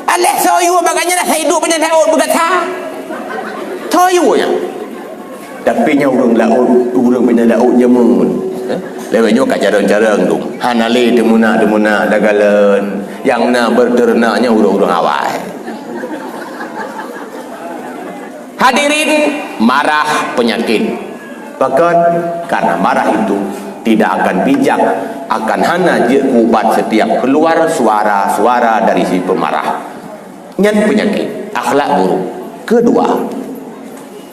Alah soe yue bak gobnyan asai duek binéh laôt beugata. Soe yue nyan? Tapi nyan ureuëng laôt, ureuëng binéh laôt jameun. Eh? Lewat nyoe ka carông-carông tu. Hana lé teumeunak-teumeunak dagalon. Nyang na berternak nyan ureuëng-ureuëng awai. Hadirin, marah penyakit. Bahkan karena marah itu tidak akan bijak, akan hana jeuet ubat setiap keluar suara-suara dari si pemarah. Nyan penyakit, akhlak buruk. Kedua,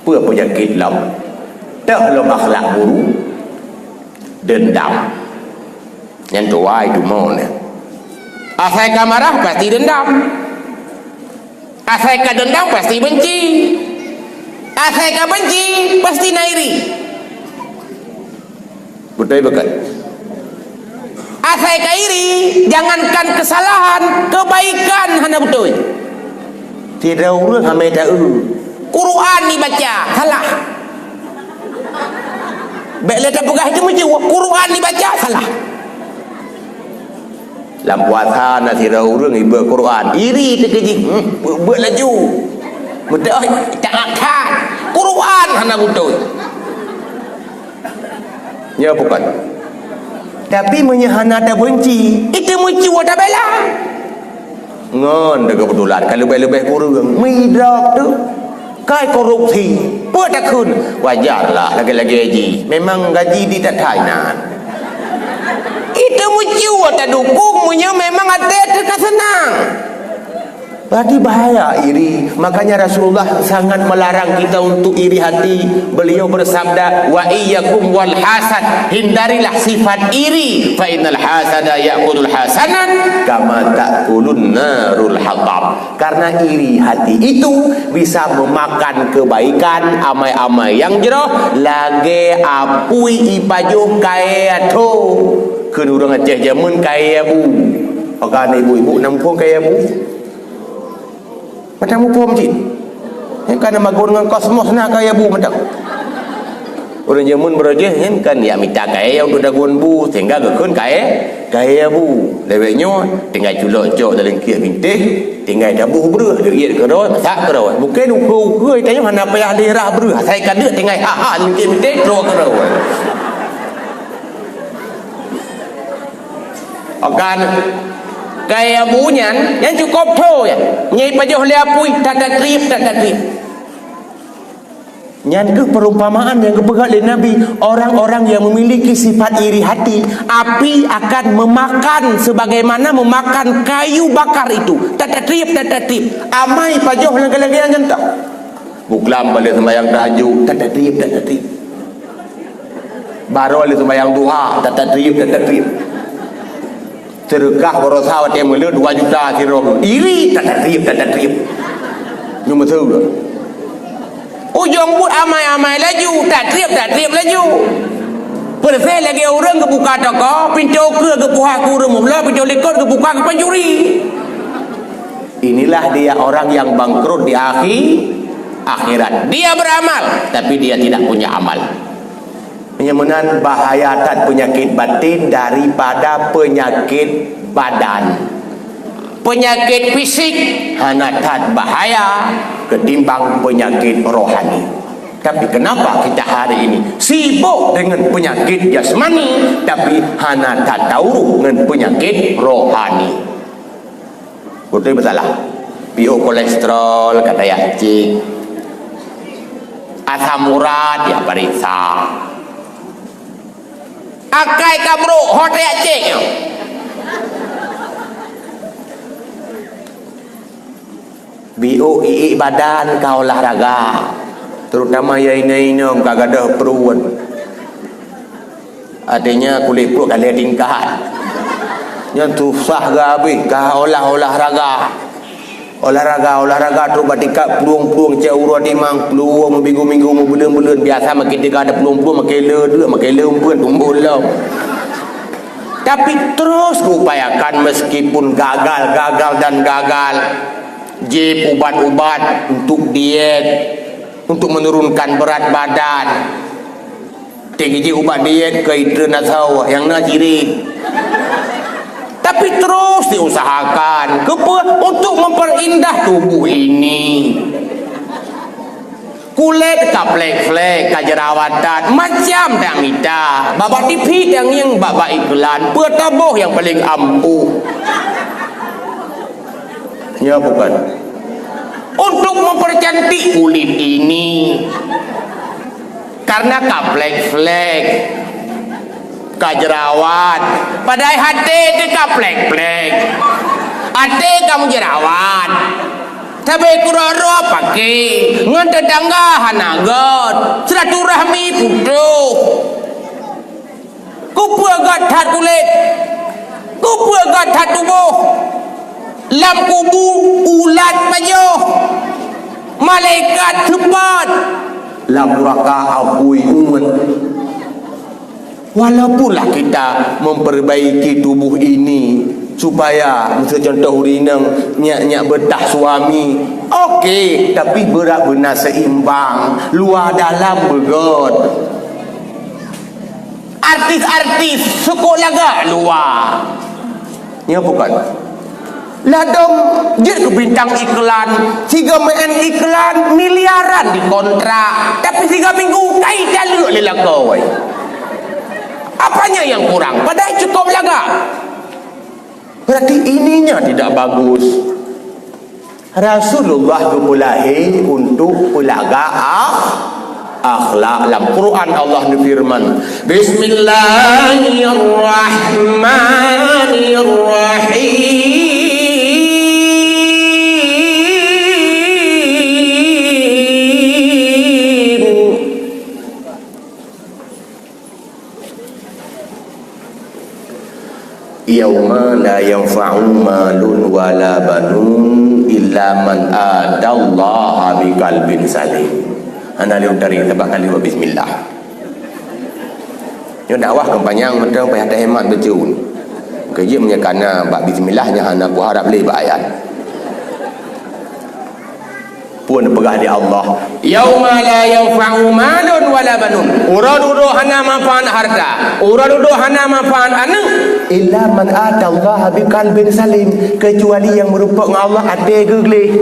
peue penyakit lom? Teuh lom akhlak buruk, dendam. Nyan tuai tumo nyan. Asai ka marah pasti dendam. Asai ka dendam pasti benci. Asai ka benci pasti na iri. Beutôi bukan? Asai ka iri, jangankan kesalahan, kebaikan hana beutôi. Sidroe ureuëng hana taeu. Quran dibaca, salah. Bék lé tapeugah itu meucue, Quran dibaca, salah. Lam puasa na sidroe ureuëng iba Quran, iri teukeujih, hmm, buet-buet laju. Beutôi, taat that. Quran hana beutôi. Ya bukan. Tapi meunyoe hana tabenci, itu meucue tabela. Ngon dah kebetulan ka leubeh-leubeh kureueng meudrop tu. Kai korupsi, peue takheun? Wajarlah lagée-lagée jih. Memang gaji di tathai nan. Itu meucue tadukung meunyoe memang até teuka seunang. Berarti bahaya iri. Makanya Rasulullah sangat melarang kita untuk iri hati. Beliau bersabda, "Wa iyyakum wal hasad." Hindarilah sifat iri. "Fa innal hasada ya'kulul hasanat kama ta'kulun narul hatab." Karena iri hati itu bisa memakan kebaikan, amai-amai yang jroh, lagée apui ipajoh kayée tho. Kheun ureuëng Aceh jameun kayée bu. Pakai ibu-ibu nampung kayée bu. Macam muphom cit. Nyang ka na magun ngon kosmos na kayée bu macam. Ureuëng jameun barô jih nyan kan jak mita kayée untuk dagon bu, sehingga geukheun kayée, kayée bu. Lewat nyoe tinggai culok cok dalam kiek bintéh, tinggai taboh breueh, jeuet keudroe, masak keudroe. Bukan ukeue-ukeue tanyoe hana payah lé rah breueh, asai ka deuk tinggai ha-ha lam kiek bintéh, trok keudroe. Okan kayée bu nyan, nyan cukôp tho nyan. Nyai pajoh lé apui, tatatrip, tatatrip. Nyan keuh perumpamaan nyang geupeugah lé Nabi, orang-orang yang memiliki sifat iri hati, api akan memakan sebagaimana memakan kayu bakar itu. Tatatrip, tatatrip. Amai pajoh lagée-lagée nyan tah. Buklam balik sembahyang tahajud, tatatrip, tatatrip. Barô lé sembahyang duha, tatatrip, tatatrip. Seudeukah baroesa watée meuleue dua juta sidroe, iri, tatatrip, tatatrip. Nyoe meuseue. Ujong buet amai-amai laju, tatrip, tatrip laju. Peureuséh lagée ureuëng geubuka toko, pintoe keue geupuha keu ureuëng meubloe, pintoe likot geubuka keu pancuri. Inilah dia orang yang bangkrut di akhi-, akhirat. Dia beramal, tapi dia tidak punya amal. Meunyoe meunan bahaya that peunyakét batin daripada peunyakét badan. Peunyakét fisik hana that bahaya ketimbang peunyakét rohani. Tapi kenapa kita hari ini sibuk dengan penyakit jasmani, tapi hana tatauruh dengan penyakit rohani? Beutôi beusalah. Piôh kolesterol, ka tajak cek. Asam urat, jak pareksa. Akai ka brok, ho tajak cek nyoe. Biôh iék badan ka olahraga, terutama ya inong-inong ka gadôh pruet. Artinya kulét pruet ka lhée tingkat. Nyan susah geuhabéh ka olah-olahraga. Olahraga, olahraga trok bak tingkat plueng-plueng cak uroe timang, plueng meubinggu-binggu, meubuleuen-buleuen. Biasa makin teuga ada plueng-plueng, makin le deuk, makin le umpeuet tumbon lom. Tapi terus geuupayakan meskipun gagal, gagal dan gagal. Jieb ubat-ubat untuk diet, untuk menurunkan berat badan. Tinggi jih ubat diet keu itreun asoe nyang na cirét. Tapi terus diusahakan. Keupeue? Untuk memperindah tubuh ini. Kulét ka plek-plek, ka jerawatan, macam dak mita. Bak-bak T V tangieng, bak-bak iklan, peue taboh nyang paléng ampuh. Ya, bukan. Untuk mempercantik kulit ini. Karena ka plek-plek, ka jerawat, padahai até teuh ka plek-plek. Até ka meujerawat. Sabe keudroe-droe paké, ngon teutangga hana göt, silaturahmi putôh. Keupeue göt that kulét? Keupeue göt that tuboh? Lam kubu ulat pajoh, malaikat seupôt, lam nuraka apui umet. Walaupun lah kita memperbaiki tubuh ini supaya, miseu contoh ureueng inong, nyak-nyak beutah suami, oke, tapi beurat beuna seimbang, luwa dalam beugöt. Artis-artis sukok lagak luwa. Nyoe bukan. Ladom jeuet keu bintang iklan, sigoe meu'en iklan miliaran dikontrak, tapi sigoe minggu kai jaleuek lé lakoe. Apanya yang kurang? Padahai cukup lagak. Berarti ininya tidak bagus. Rasulullah geupeulahé untuk peulaga akh-, akhlak. Lam Quran Allah neufeureuman, "Bismillahirrahmanirrahim." "Yauma la yanfa'u malun wala banun illa man atallaha biqalbin salim." Hana lé utari sabab ka lheueh bismillah. Nyoe dakwah keu panyang mantong payah tahemat beujeuet. Keujeuet meunyoe kana bak bismillah nyan hana kuharab lé bak ayat. Peue neupeugah lé Allah, "Yauma la yanfa'u malun wala banun." Uroe dudoe hana manfaat hareuta, uroe dudoe hana manfaat aneuk, "illa man atallaha biqalbin salim," keucuali nyang meurumpok ngon Allah até geugleh.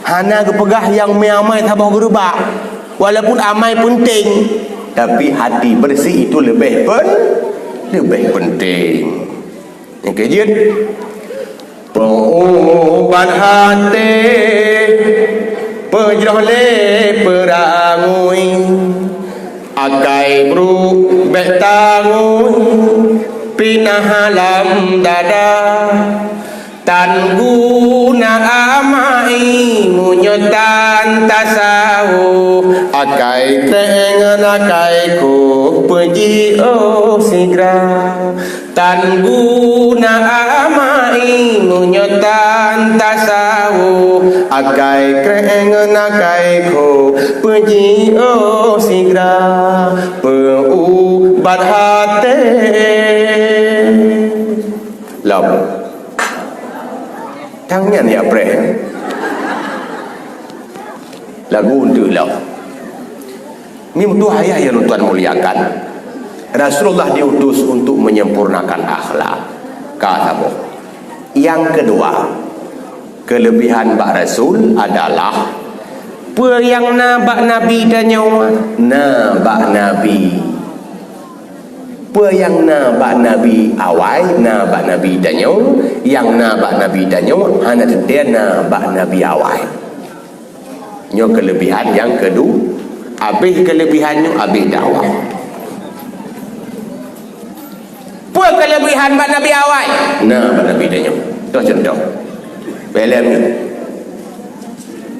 Hana geupeugah nyang meuamai saboh geureubak, walaupun amai peunteng, tapi hati bersih itu leubeh pen-, leubeh peunteng. Nyang keujeuet, peuubat até, peujroh lé peurangui, akai brok bék tangui, pinah lam dada. Tan guna amai meunyoe tan tasawôh, akai teuh ngon akai kôh peujiôh sigra. Tan guna amai meunyoe tan tasawôh, akai kreh ngon akai kho peujiôh sigra peuubat até. Lom. Tangian ya preh. Lagu untuk lom. Ni meutuah ayah yang Tuhan muliakan. Rasulullah diutus untuk menyempurnakan akhlak. Ka saboh. Yang kedua, kelebihan bak Rasul adalah peue nyang na bak Nabi tanyoe, na bak Nabi. Peue nyang na bak Nabi awai, na bak Nabi tanyoe, nyang na bak Nabi tanyoe, hana teuntée na bak Nabi awai. Nyoe kelebihan nyang kedua. Habéh kelebihan nyoe, habéh dakwah. Peue kelebihan bak Nabi awai? Na bak Nabi tanyoe. Toh contoh. Filem ni.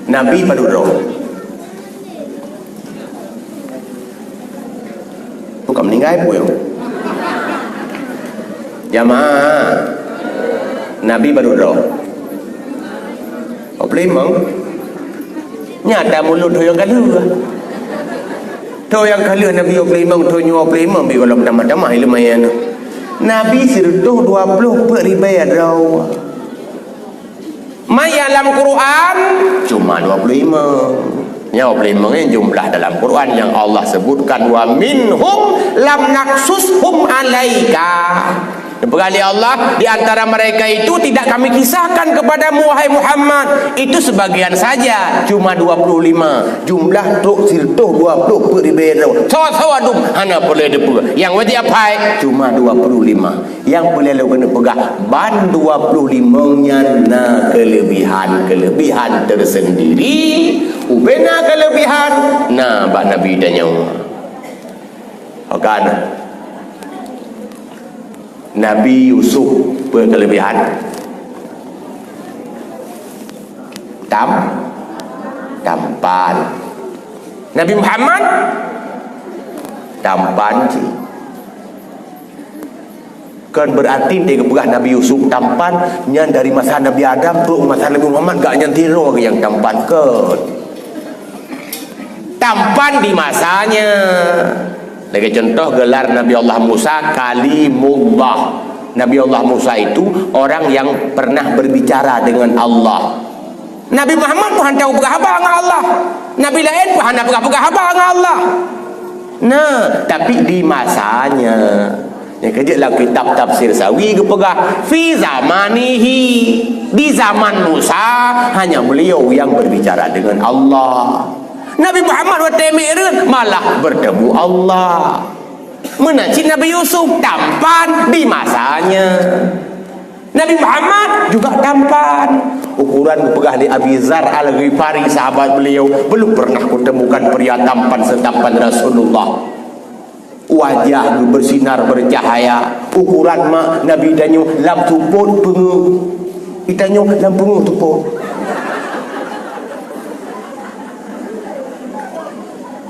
Nabi padub droe. Bukan meninggai pun. Jamaah. Nabi padub droe. Dua puluh lima. Nyata mulut tu yang kalu. Tu yang kalu Nabi dua puluh lima, tu nyoe dua puluh lima, bi golom tamah-tamah ilmu ayat. Nabi sireutoh dua puluh peuet ribée droe. Maya lam Quran cuma dua puluh lima. Nyoe dua puluh lima ni jumlah dalam Quran yang Allah sebutkan, "Wa minhum lam naqsushum alaika." Dipeugah lé Allah, "Di antara mereka itu tidak Kami kisahkan kepadamu, wahai Muhammad, itu sebagian saja, cuma dua puluh lima. Jumlah trok sireutoh dua puluh peuet ribée droe. Sawa-sawa dum hana peureulée teupeue. Nyang wajéb aphai cuma dua puluh lima." Nyang peureulée lôn keuneuk peugah, ban dua puluh lima nyan na kelebihan-kelebihan tersendiri. Ubena kelebihan na bak Nabi tanyoe. Oke, na. Nabi Yusuf peue kelebihan? Tam-, tampan. Nabi Muhammad tampan cit. Kon berarti teupeugah Nabi Yusuf tampan, nyan dari masa Nabi Adam trok masa Nabi Muhammad, gak nyan sidroe nyang tampan, kon. Tampan di masanya. Lagée contoh, gelar Nabi Allah Musa Kalimullah. Nabi Allah Musa itu orang yang pernah berbicara dengan Allah. Nabi Muhammad pun hana peugah haba ngon Allah. Nabi laén pun hana peugah-peugah haba ngon Allah. Nah, tapi di masanya. Nyang keujeuet lam kitab Tafsir Sawi geupeugah, "Fi zamanihi." Di zaman Musa, hanya beliau yang berbicara dengan Allah. Nabi Muhammad watée mi'raj malah bertemu Allah. Meunan cit Nabi Yusuf tampan di masanya. Nabi Muhammad juga tampan. Ukuran geupeugah lé Abi Dzar Al-Ghifari, sahabat beliau, "Belum pernah kutemukan pria tampan setampan Rasulullah." Wajah geuh bersinar bercahaya. Ukuran mak Nabi tanyoe lam tupot peungeuh. Itanyoe lam peungeuh tupot.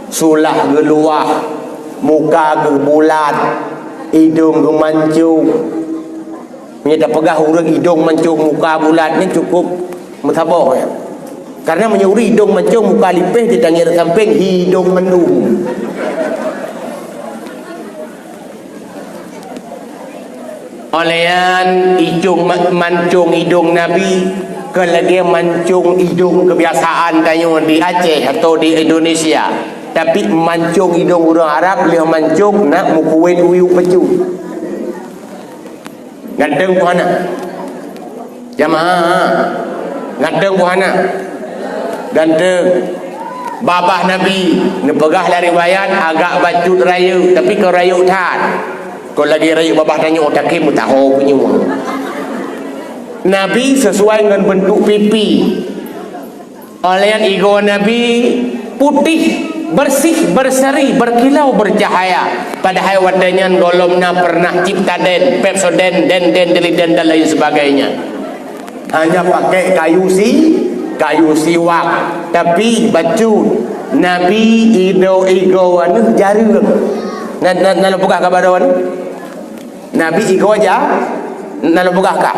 Sulah geuluwah, muka geuh bulat, idong geuh mancong. Meunyoe tapeugah ureuëng idong mancong muka bulat ni cukup meusaboh, ya. Karena meunyoe ureuëng idong mancong muka lipéh, di tangieng sampéng hidong mandum. Óh lheueh nyan icong ma-, mancong idong Nabi. Kon lagée mancong idong kebiasaan tanyoe di Aceh atau di Indonesia. Tapi mancong idong ureuëng Arab lheueh mancong na meukuwét uyuek bacut. Ganteng buhana. Jamaah, ganteng buhana. Ganteng. Babah Nabi, neupeugah lam riwayat, agak bacut rayeuk, tapi kon rayeuk that. Kon lagée rayeuk babah tanyoe, tapi meutaho punyueng. Nabi sesuai ngon bentuk pipi. Óh lheueh nyan igoe Nabi putéh, bersih, berseri, berkilau, bercahaya. Padahai watée nyan gohlom na pernah Ciptaden, Pepsodent, Denten, Deliden dan lain sebagainya. Hanya pakai kayu si, kayu siwak. Tapi bacut, Nabi ido igoe aneuëk jareueng. Na, na, na lôn peugah keu baroe nyoe? Nabi igoe ja, na lôn peugah kah?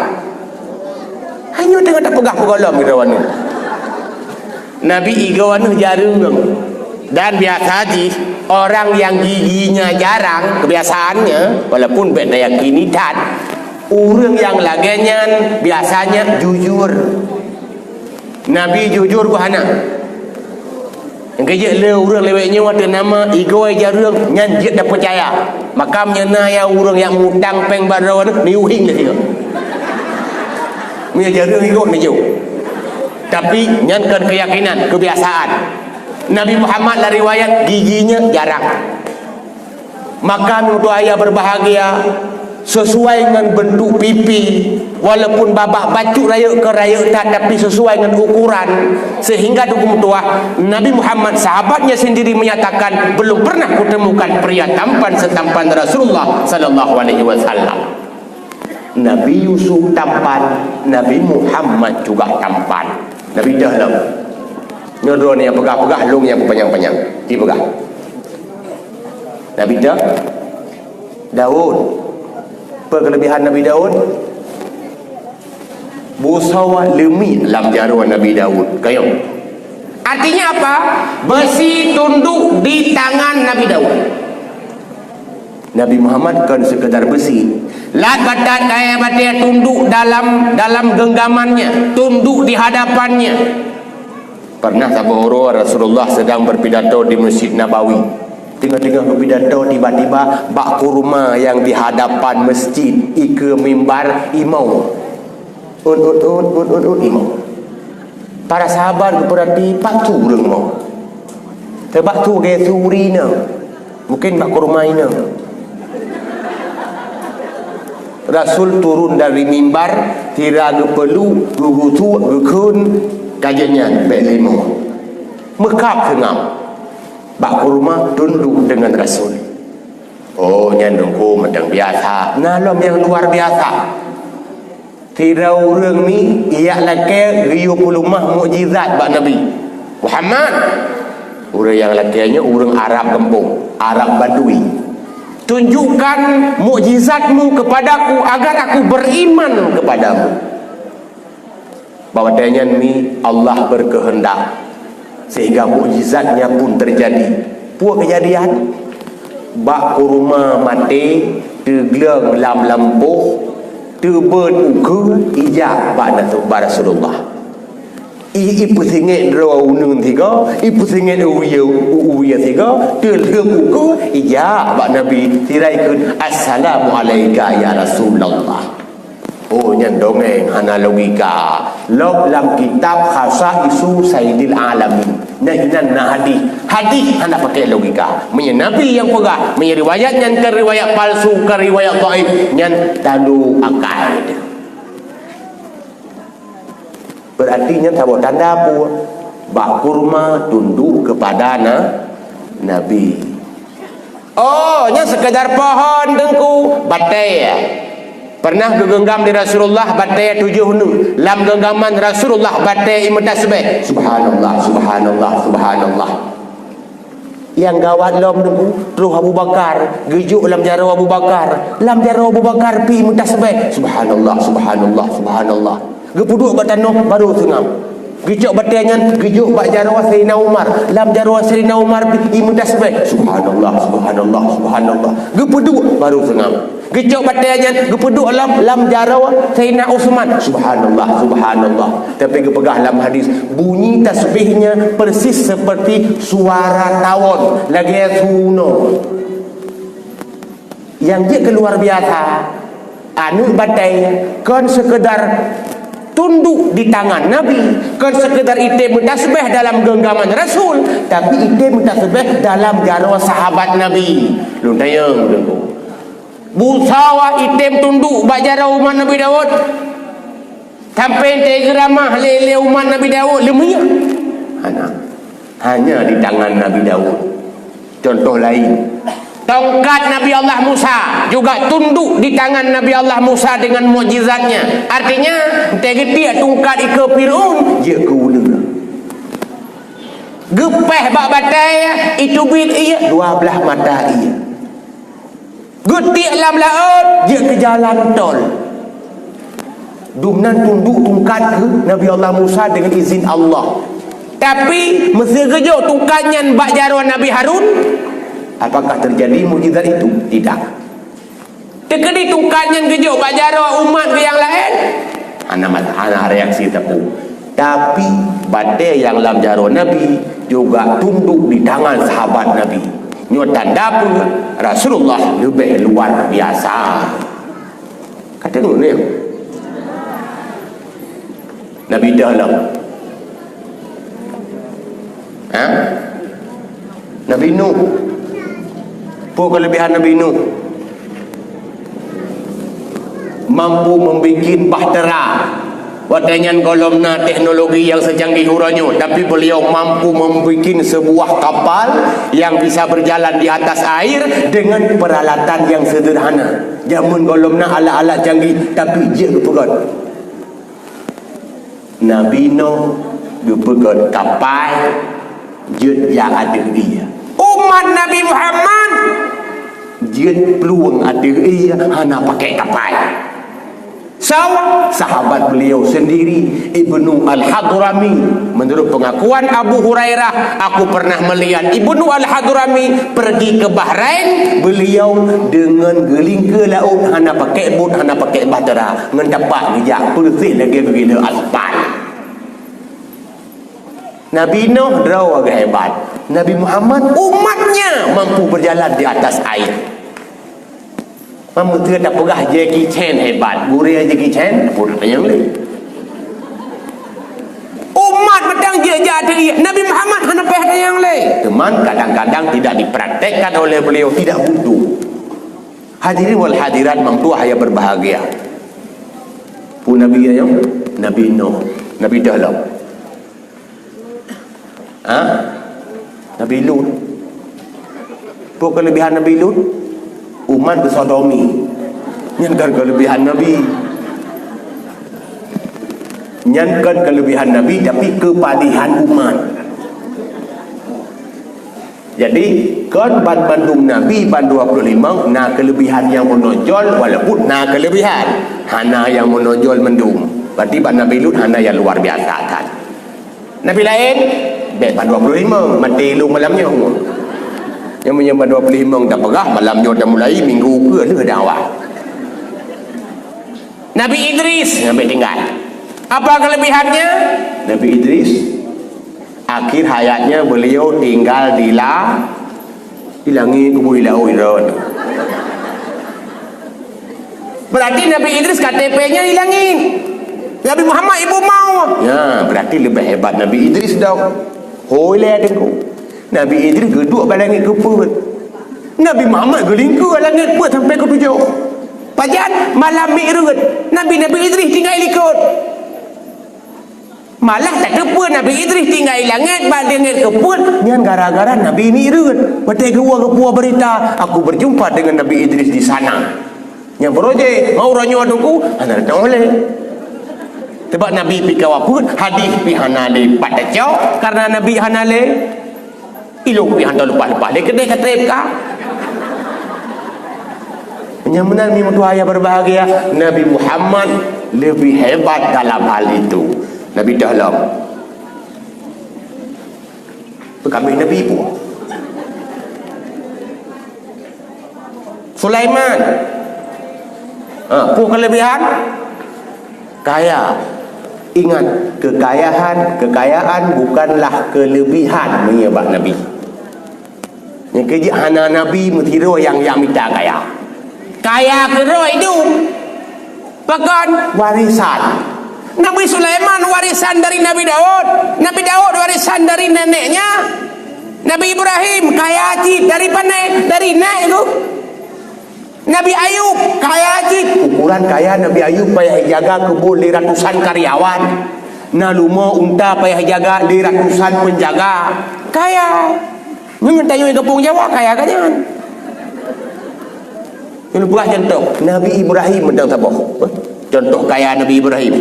Hanyoe teungoh tapeugah peugohlom droeneuh. Nabi igoe aneuëk jareueng. Dan biasa jih orang yang giginya jarang, kebiasaannya, walaupun bék tayakini that, ureuëng nyang lagée nyan biasanya jujur. Nabi jujur buhana. Nyang keujeuet lé ureuëng lewat nyoe teunama igoe jareueng nyan jeuet tapeucaya. Maka meunyoe na nyang ureuëng nyang mutang péng bak droeneuh, neuhieng lé sigoe. Meunyoe jareueng igoe neujok. Tapi nyan kon keuyakinan, keubiasaan. Nabi Muhammad lam riwayat giginya jarang. Maka meutuah ayah berbahagia, sesuai ngon bentuk pipi, walaupun babah bacut rayeuk ke rayeuk that, tapi sesuai ngon ukuran, sehingga teungku meutuah Nabi Muhammad, sahabatnya sendiri menyatakan, "Belum pernah kutemukan pria tampan setampan Rasulullah sallallahu alaihi wasallam." Nabi Yusuf tampan, Nabi Muhammad juga tampan. Nabi dah lom. Nyoe droeneuh nyang peugah-peugah, lôn nyang peupanyang-panyang. Ci peugah. Nabi dah Daud. Apa kelebihan Nabi Daud? Busoe leumiek lam jaroe Nabi Daud. Kayong. Artinya apa? Besi tunduk di tangan Nabi Daud. Nabi Muhammad kon sekedar besi. Lat batat kayée batée tunduk dalam, dalam genggamannya, tunduk di hadapannya. Pernah saboh uroe Rasulullah sedang berpidato di Masjid Nabawi. Teungoh-teungoh berpidato, tiba-tiba bak kurma nyang di hadapan masjid, ikeue mimbar, imong. Ut, ut, ut, ut, ut, ut, imong. Para sahabat geupeurati, pat ureuëng mong. Teubak tu gaya suri na. Mungkin bak kurma ina. Rasul turun dari mimbar, sira geupeulu, geugusuk, geukheun, ka jeuet nyan bék lé imong. Meukab seungab. Bak kurma tunduk dengan Rasul. Oh, nyan teungku mantong biasa. Na lom nyang luar biasa. Sidroe ureuëng mi ijak lakée geuyue peuleumah mukjizat bak Nabi Muhammad. Ureuëng nyang lakée nyoe ureuëng Arab gampông, Arab Badui. "Tunjukkan mukjizatmu kepadaku agar aku beriman kepadamu." Bak watée nyan mi Allah berkehendak, sehingga mukjizatnya pun terjadi. Peue keujadian? Bak kurma maté teugleueng lam lampôh, teubeuet ukeue ijak bak Natu-, bak Rasulullah. I, ipeusingét droe uneuen sigoe, ipeusingét u wie, u, u wie sigoe, teulheueh ukeue ijak bak Nabi, sira ikheun, "Assalamu alaika ya Rasulullah." Oh, nyan dongeng hana logika. Lom lam kitab Khasaisu Sayyidil Alamin. Nyan inan na hadih. Hadih hana pakai logika. Meunyoe Nabi nyang peugah, meunyoe riwayat nyan kon riwayat palsu, kon riwayat dhaif, nyan talo akai. Berarti nyan saboh tanda peue? Bak kurma tunduk kepada na-, Nabi. Oh, nyan sekadar pohon teungku, batée. Pernah geugenggam di Rasulullah batée tujoh neuk. Lam genggaman Rasulullah batée imeutasbeh. Subhanallah, subhanallah, subhanallah. Nyang gawat lom teungku, troh Abu Bakar, geujok lam jaroe Abu Bakar. Lam jaroe Abu Bakar pi meutasbeh. Subhanallah, subhanallah, subhanallah. Geupeuduek bak tanoh, baru seungab. Geucok batèe nyan geujok bak jaroe Saidina Umar. Lam jaroe Saidina Umar i meutasbih, "Subhanallah, subhanallah, subhanallah." Geupeuduek baru seungab. Geucok batèe nyan geupeuduek lam, lam jaroe Saidina Utsman, "Subhanallah, subhanallah." Tapi geupeugah lam hadis, bunyi tasbihnya persis seperti suara tawon, lagèe sunoe. Nyang jeuet keu luar biasa, aneuk batèe kon sekedar tunduk di tangan Nabi, kon sekedar item meutasbih dalam genggaman Rasul, tapi item meutasbih dalam jaroe sahabat Nabi. Lôn tanyong, Teungku. Busawa item tunduk bak jaroe umat Nabi Daud. Sampai teugeramah lé, lé umat Nabi Daud, leumiek. Hana. Hanya di tangan Nabi Daud. Contoh lain, tongkat Nabi Allah Musa juga tunduk di tangan Nabi Allah Musa dengan mukjizatnya. Artinya, teugeutiek tungkat ikeue Fir'aun, jeuet keu uleue. Geupéh bak batèe, iteubiet ié, dua blah mata ié. Geutiek lam laôt, jeuet keu jalan tol. Dumnan tunduk tungkat keu Nabi Allah Musa dengan izin Allah. Tapi, meusé geujok tungkat nyan bak jaroe Nabi Harun, apakah terjadi mukjizat itu? Tidak. Teukeudi tungkat nyan geujok bak jaroe umat geuh nyang laén, hana ma-, hana reaksi teupeu. Tapi, batèe nyang lam jaroe Nabi juga tunduk di tangan sahabat Nabi. Nyoe tanda peue? Rasulullah leubeh luar biasa. Ka deungö nyoe? Nabi Adam. Ha? Nabi Nuh. Peue kelebihan Nabi Nuh? Mampu membuat bahtera. Watèe nyan gohlom na teknologi nyang secanggih uroe nyoe, tapi beliau mampu membuat sebuah kapal yang bisa berjalan di atas air dengan peralatan yang sederhana. Jameun gohlom na alat-alat canggih, tapi jeuet geupeugöt. Nabi Nuh geupeugöt kapai jeuet jak ateueh ié. Umat Nabi Muhammad jeuet plueng ateueh ié hana pakai kapai. Sawa, sahabat beliau sendiri, Ibnu Al-Hadrami. Menurut pengakuan Abu Hurairah, "Aku pernah melihat Ibnu Al-Hadrami pergi ke Bahrain, beliau dengan geulingka laôt, hana pakai bot, hana pakai bahtera, ngon tapak geujak, peureuseh lagèe geugileuk aspal." Nabi Nuh droe geuhebat. Nabi Muhammad umatnya mampu berjalan di atas air. Meunyoe tapeugah Jackie Chan hebat, gurèe Jackie Chan, pun tanyong lé. Umat mantong jeuet jak ateueh ié, Nabi Muhammad hana payah tanyong lé. Cuman kadang-kadang tidak dipraktekkan oleh beliau, tidak butuh. Hadirin wal hadirat, meutuah yang berbahagia. Peue Nabi nyan? Nabi Nuh, Nabi Adam. Ha? Nabi Lut. Peue kelebihan Nabi Lut? Umat geusodomi. Nyan kon kelebihan Nabi. Nyan kon kelebihan Nabi, tapi kepalihan umat. Jadi, kon ban bandum nabi ban dua puluh lima na kelebihan nyang menonjol, walaupun na kelebihan, hana nyang menonjol mandum. Berarti ban Nabi Lut hana nyang luar biasa that. Nabi laén, bèk ban dua puluh lima, maté lôn malam nyoe. Nyang meunyoe ban dua puluh lima tapeugah, malam nyoe tamulai, minggu keue lheueh dakwah. Nabi Idris, sampai tinggal. Apa kelebihannya? Nabi Idris, akhir hayatnya beliau tinggal di la-, di langit, kubu di laut, di laut. Berarti Nabi Idris K T P-nya di langit. Nabi Muhammad ibu mau. Ya, berarti lebih hebat Nabi Idris dong. Hoi lé Teungku. Nabi Idris geuduek bak langit keu peuet. Nabi Muhammad geulingka langit peuet sampai keu tujoh. Pajan malam Mi'raj, Nabi, Nabi Idris tinggai likot. Malah tateupeue Nabi Idris tinggai langit bak langit keu peuet, nyan gara-gara Nabi Mi'raj. Watèe geuwoe geupeue beurita, "Aku berjumpa dengan Nabi Idris di sana." Nyang beurojek, ngon uroe nyoe Teungku, hana teuoleh. Sebab Nabi pih ka wafeuet, hadis pih hana lé pat tacok, karena Nabi hana lé. Ilôn pih hana leupah-leupah lé keudéh ka trép ka. Nyang meunan meutuah yang berbahagia, Nabi Muhammad lebih hebat dalam hal itu. Nabi Dahlam. Kami Nabi pun. Sulaiman. Ha, peue kelebihan? Kaya. Ingat, kekayaan, kekayaan bukanlah kelebihan meunyoe bak Nabi. Nyang keujeuet hana Nabi meusidroe nyang, nyang mita kaya. Kaya keudroe idum. Pakon? Warisan. Nabi Sulaiman warisan dari Nabi Daud. Nabi Daud warisan dari neneknya. Nabi Ibrahim kaya cit dari pane? Dari nek tu. Nabi Ayub kaya cit. Ukuran kaya Nabi Ayub payah jaga keubon lé ratusan karyawan. Na leumo unta payah jaga lé ratusan penjaga. Kaya. Nyoe tanyoe gampông Jawa kaya ka nyan. Nyoe peugah contoh, Nabi Ibrahim mantong saboh. Contoh kaya Nabi Ibrahim.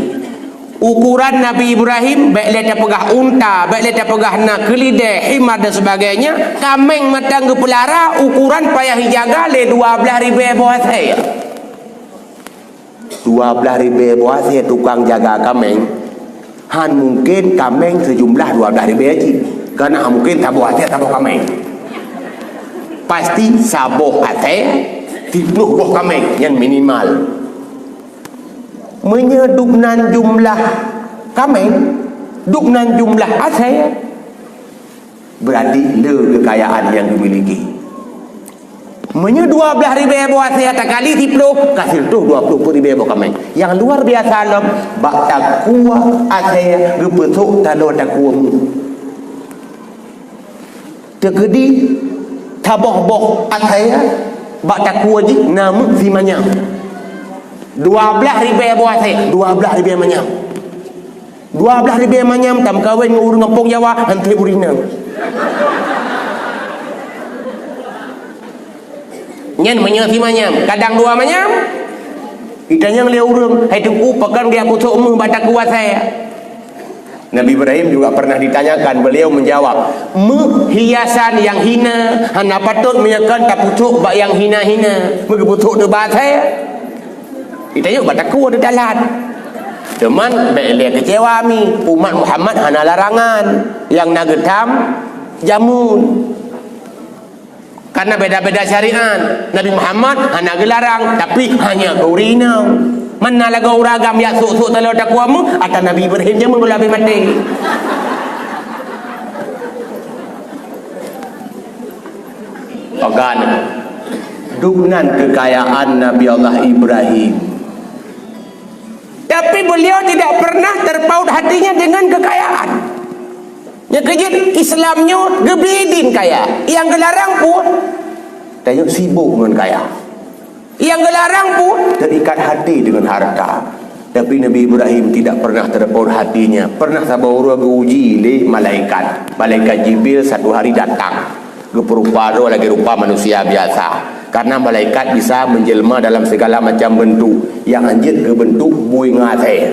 Ukuran Nabi Ibrahim, bék lé tapeugah unta, bék lé tapeugah na keulidé, himar dan sebagainya, kaméng mantong geupeulara, ukuran payah jijaga lé dua blaih ribée boh asée. Dua blaih ribée boh asée tukang jaga kaméng, han mungken kaméng seujumlah dua blaih ribée cit. Karena han mungken saboh asée saboh kaméng. Pasti saboh asée siplôh boh kaméng, nyan minimal. Meunyoe dubnan jumlah kaméng, dubnan jumlah asée, berarti le kekayaan nyang dimiliki. Meunyoe dua blaih ribée boh asée takali siplôh, ka sireutôh dua plôh peuet ribée boh kaméng. Nyang luar biasa lom, bak takue asée geupeusok taloe takue meuh. Teukeudi saboh boh asée bak takue jih na meuh simanyam. Dua blaih ribée boh asée, dua blaih ribée manyam. Dua blaih ribée manyam tameukawen ngon ureuëng gampông Jawa, han treb ureuëng inong. Nyan meunyoe simanyam, kadang dua manyam. Itanyong lé ureuëng, "Hai Teungku, pakon geujak pusok meuh bak takue asée?" Nabi Ibrahim juga pernah ditanyakan, beliau menjawab, "Meuh hiasan nyang hina, hana patôt meunyoe kon tapusok bak nyang hina-hina." Meugeupusok teuh bak asée. Geutanyoe bak takue teuh dalat. Teuma bék lé keucewa mi, umat Muhammad hana larangan nyang na geutam jameun. Karena beda-beda syariat. Nabi Muhammad hana geularang, tapi hanya keu ureuëng inong. Mana lagoe ureuëng agam yak suk-suk taloe takue meuh, ata Nabi Ibrahim jameun gohlom habéh maté. Pagan. Dubnan kekayaan Nabi Allah Ibrahim. Tapi beliau tidak pernah terpaut hatinya dengan kekayaan. Nyang keujeuet Islam nyoe geubri idin kaya. Nyang geularang pun. Tanyoe sibuk ngon kaya. Nyang geularang pun terikat hati dengan harta. Tapi Nabi Ibrahim tidak pernah terpaut hatinya. Pernah saboh uroe geuuji lé malaikat. Malaikat Jibril satu hari datang. Geupeurupa droe lagée rupa manusia biasa. Karena malaikat bisa menjelma dalam segala macam bentuk. Nyang han jeuet geubentuk bui ngon asée.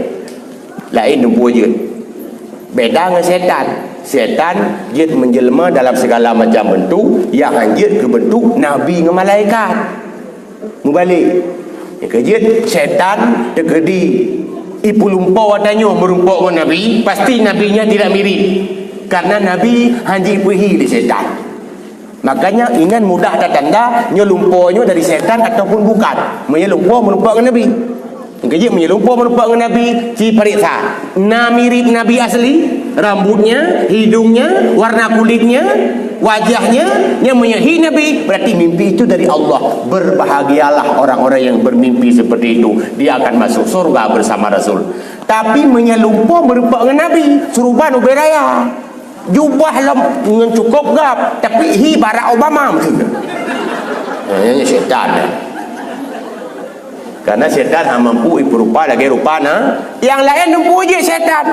Laén teumpeue jeuet. Beda ngon setan. Setan jeuet menjelma dalam segala macam bentuk, nyang han jeuet geubentuk nabi ngon malaikat. Meubalek. Nyang keujeuet setan teukeudi ipeulumpoe ata nyoe meurumpok ngon nabi, pasti nabi nyan tidak mirip. Karena nabi han jipeuhi lé setan. Makanya, inan mudah tatanda nyoe lumpoe nyoe dari setan ataupun bukan. Meunyoe lumpoe meurumpok ngon nabi. Keujeuet meunyoe lumpoe meurumpok ngon nabi, ci pareksa. Na mirip nabi asli, rambutnya, hidungnya, warna kulitnya, wajahnya, nyan meunyoe hi nabi, berarti mimpi itu dari Allah. Berbahagialah orang-orang yang bermimpi seperti itu. Dia akan masuk surga bersama Rasul. Tapi meunyoe lumpoe meurumpok ngon nabi, suruban ubé raya. Jubah lom ngon cukôp gab, tapi hi Barack Obama meukeue. Nah, nyan setan, ya. Karena setan hana mampu ipeurupa lagée rupa na. Nyang laén teumpeue jeuet setan.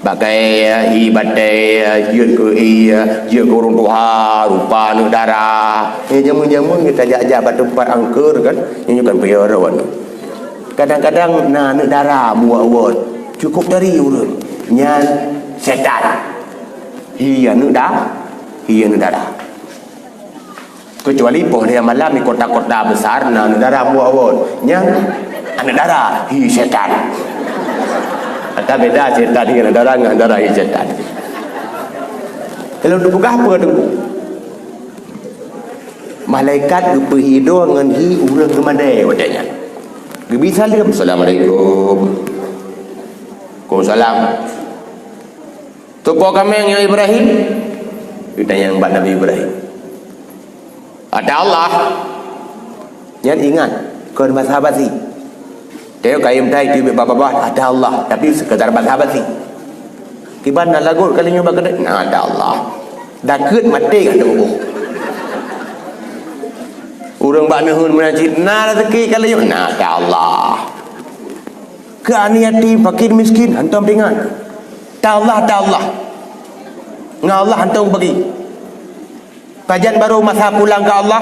Bak kayée, ya, hi batée, ya, jeuet keu ie, ya, jeuet keu ureuëng tuha, rupa aneuëk dara. Eh, jameun-jameun geutanyoe jak-jak bak teumpat angker kan, nyoe kan peue wan. Kadang-kadang na aneuëk dara muwat-wat. Cukôp tari ureuëng. Nyan setan. Hi aneuëk da, hi aneuëk dara. Kecuali poh lhée malam di kota-kota besar na aneuëk dara muwat-wat. Nyan aneuëk dara, hi setan. Ata beda setan hi aneuëk dara ngon aneuëk dara hi setan. Lôn teupeugah peue Teungku? Malaikat geupeuhi droe ngon hi ureuëng geumadée watée nyan. Geubri saleuem, "Assalamualaikum." "Waalaikumsalam." "Soe po kaméng, ya Ibrahim?" Geutanyong bak Nabi Ibrahim. "Ata Allah." Nyan ingat, kon basa basi. Teuka kayém tai teubiet babah, "Ata Allah," tapi sekadar basa basi. Kiban na lagot kali nyoe bak keuneuk, "Na ata Allah." Dakeuet maté ka teuboh. Ureuëng bak neuheun meunan cit, "Na rezeki kali nyoe?" "Na ata Allah." Keu aneuk yatim, fakir miskin, hantom teuingat. "Ta Allah, ta Allah." Ngon Allah hantom bagi. Pajan barô masa pulang keu Allah,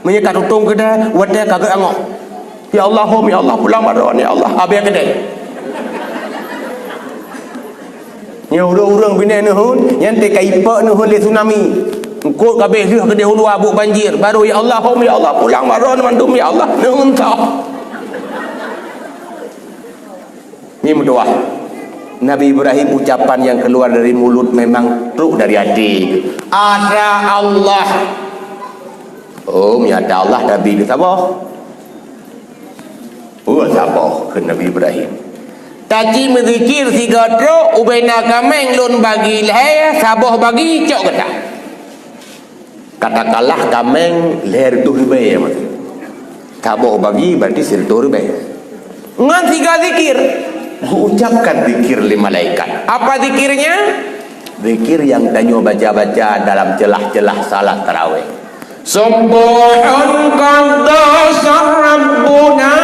meunyoe ka tutong keudè, watèe ka geuangoh. "Ya Allah, hom, ya Allah, pulang barô, ya Allah, abéh keudè." Nyoe ureuëng-ureuëng binéh neuheun, nyan teuka ipok neuheun lé tsunami. Eungkôt ka abéh lheueh keudè u luwa buet banjir. Barô, "Ya Allah, hom, ya Allah, pulang barô mandum, ya Allah, neuheun toh." Nyoe meutuah. Nabi Ibrahim ucapan yang keluar dari mulut memang trok dari hati. "Ata Allah." Oh, meunyo ata Allah Nabi geusaboh. Oh, saboh keu Nabi Ibrahim. Taci meuzikir sigoe trok, ubena kaméng lôn bagi lhèe, saboh bagi cok gata. Katakanlah kaméng lhèe reutôh ribèe, maksud. Saboh bagi berarti sireutôh ribèe. Ngon siga zikir. Geuucapkan zikir lé malaikat. Apa zikirnya? Zikir yang tanyoe baca-baca dalam celah-celah salat tarawih. Subbuhun quddasa Rabbuna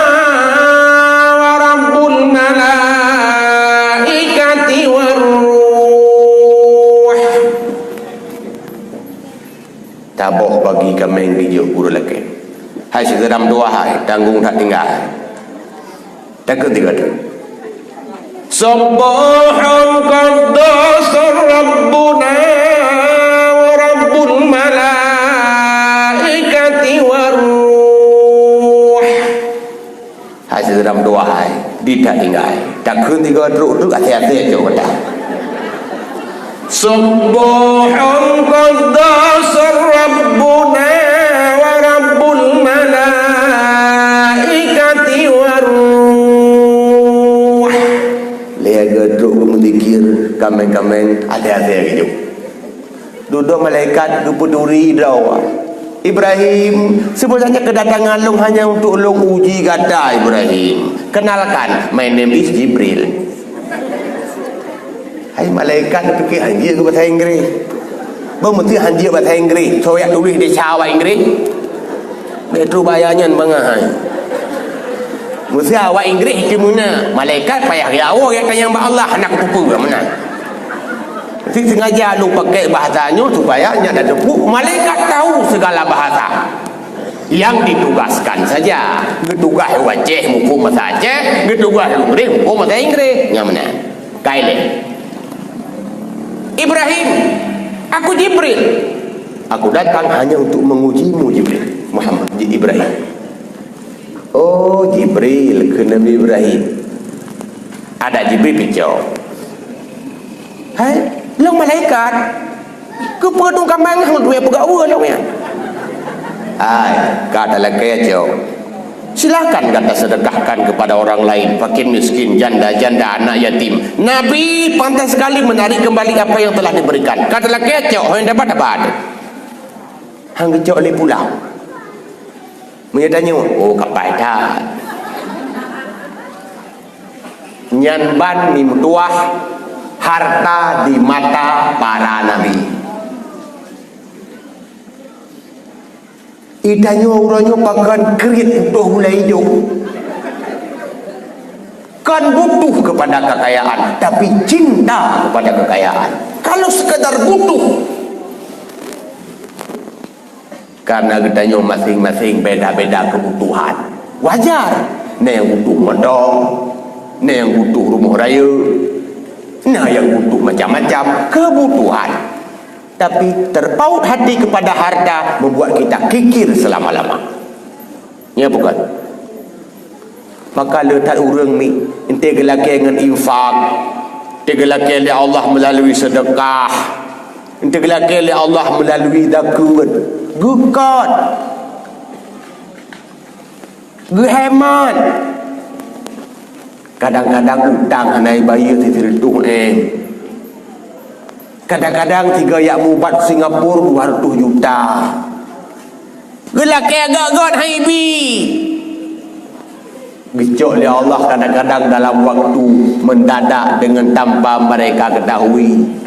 wa Rabbul malaikati war ruh. Taboh bagi kaméng dijok gurèe lakèe. Hai siseudam dua hai, tanggong that tinggai. Takheun tiga tu. Subbuhun quddasa Rabbuna wa Rabbul malaikati war ruh. Hai siseudam dua hai, di that tinggai. Takheun tiga trok tu até-até cok dah. Subbuhun quddasa Rabbuna wa Rabbul malaikati war ruh. Lé geutrok geumeuzikir, kaméng-kaméng, até-até geujok. Dudoe malaikat geupeuduri droe. "Ibrahim, sebenarnya kedatangan lôn hanya untuk lôn uji gata, Ibrahim. Kenalkan, my name is Jibril." Hai malaikat, neupiké hanjeuet keu bahasa Inggris. Bah meusti hanjeuet bahasa Inggris. Soe jak tuléh desya awak Inggris? Bèk trok baya nyan bangai. Meusti awak Inggris teumuna. Malaikat payah geujaweueb, jak tanyong bak Allah, hana kuteupeu meunan. Meusti sengaja lôn pakai bahasa nyoe supaya nyak tateupeue malaikat tahu segala bahasa. Yang ditugaskan saja. Geutugaih u Aceh muphom bahasa Aceh, geutugaih u Inggris muphom bahasa Inggris. Nyan meunan. Ka ilèe. "Ibrahim, aku Jibril. Aku datang hanya untuk mengujimu, Jibril." Muhammad, Ji-, Ibrahim. "Oh, Jibril," kheun Nabi Ibrahim. Ada Jibril picok. "Hai, lôn malaikat. Keupeue tu kaméng hana tuwoe peugawa lôn nyan?" "Hai, ka talakèe cok. Silakan gata sedekahkan kepada orang lain, fakir miskin, janda-janda, anak yatim. Nabi pantas sekali menarik kembali apa yang telah diberikan. Ka talakèe cok, ho nyang dapat, dapat." Han geucok lé pulang. Meunyoe tanyoe, oh, kapai that. Nyan ban meutuah harta di mata para nabi. Di tanyoe uroe nyoe pakon kriet putôh gulai ijo. Kon butuh kepada kekayaan, tapi cinta kepada kekayaan. Kalau sekadar butuh, karena geutanyoe maséng-maséng beda-beda kebutuhan. Wajar, na nyang butuh moto, na nyang butuh rumoh rayeuk, na nyang butuh macam-macam kebutuhan. Tapi terpaut hati kepada harta membuat kita kikir selama-lama. Ya bukan? Maka le that ureuëng mi, enteuk geulakée ngon infak, enteuk geulakée lé Allah meulalu sedekah, Enteuk geulakée lé Allah meulalui zakeuet, geukot, geuhemat. Kadang-kadang utang hana ibayeue sireutôh M. Kadang-kadang sigoe jak mubat Singapura dua ratus juta. Geulakée agak got hai bi. Geucok lé Allah kadang-kadang dalam waktu mendadak dengan tanpa mereka ketahui.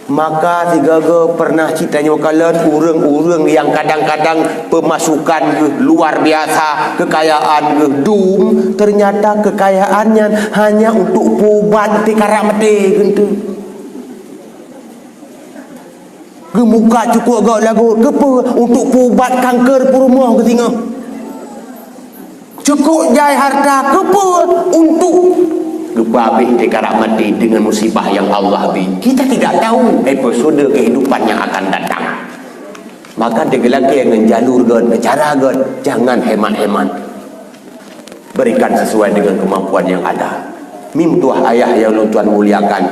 Maka sigoe-goe pernah cit tanyoe kalon ureuëng-ureuëng nyang kadang-kadang peumasukan geuh luar biasa, keukayaan geuh dum, ternyata keukayaan nyan hanya untuk peuubat teukarak maté geunteu. Geumuka cukôp gob lagot, keupeue? Untuk peuubat kanker peurumoh geuh singoh. Cukôp jai harta, keupeue? Untuk geupeuhabéh teukarak maté dengan musibah yang Allah bri. Kita tidak tahu episode kehidupan yang akan datang. Maka teugeulakée ngon jalur gét, ngon cara gét, jangan hemat-hemat. Berikan sesuai dengan kemampuan yang ada. Mim tuah ayah yang lôn tuan muliakan,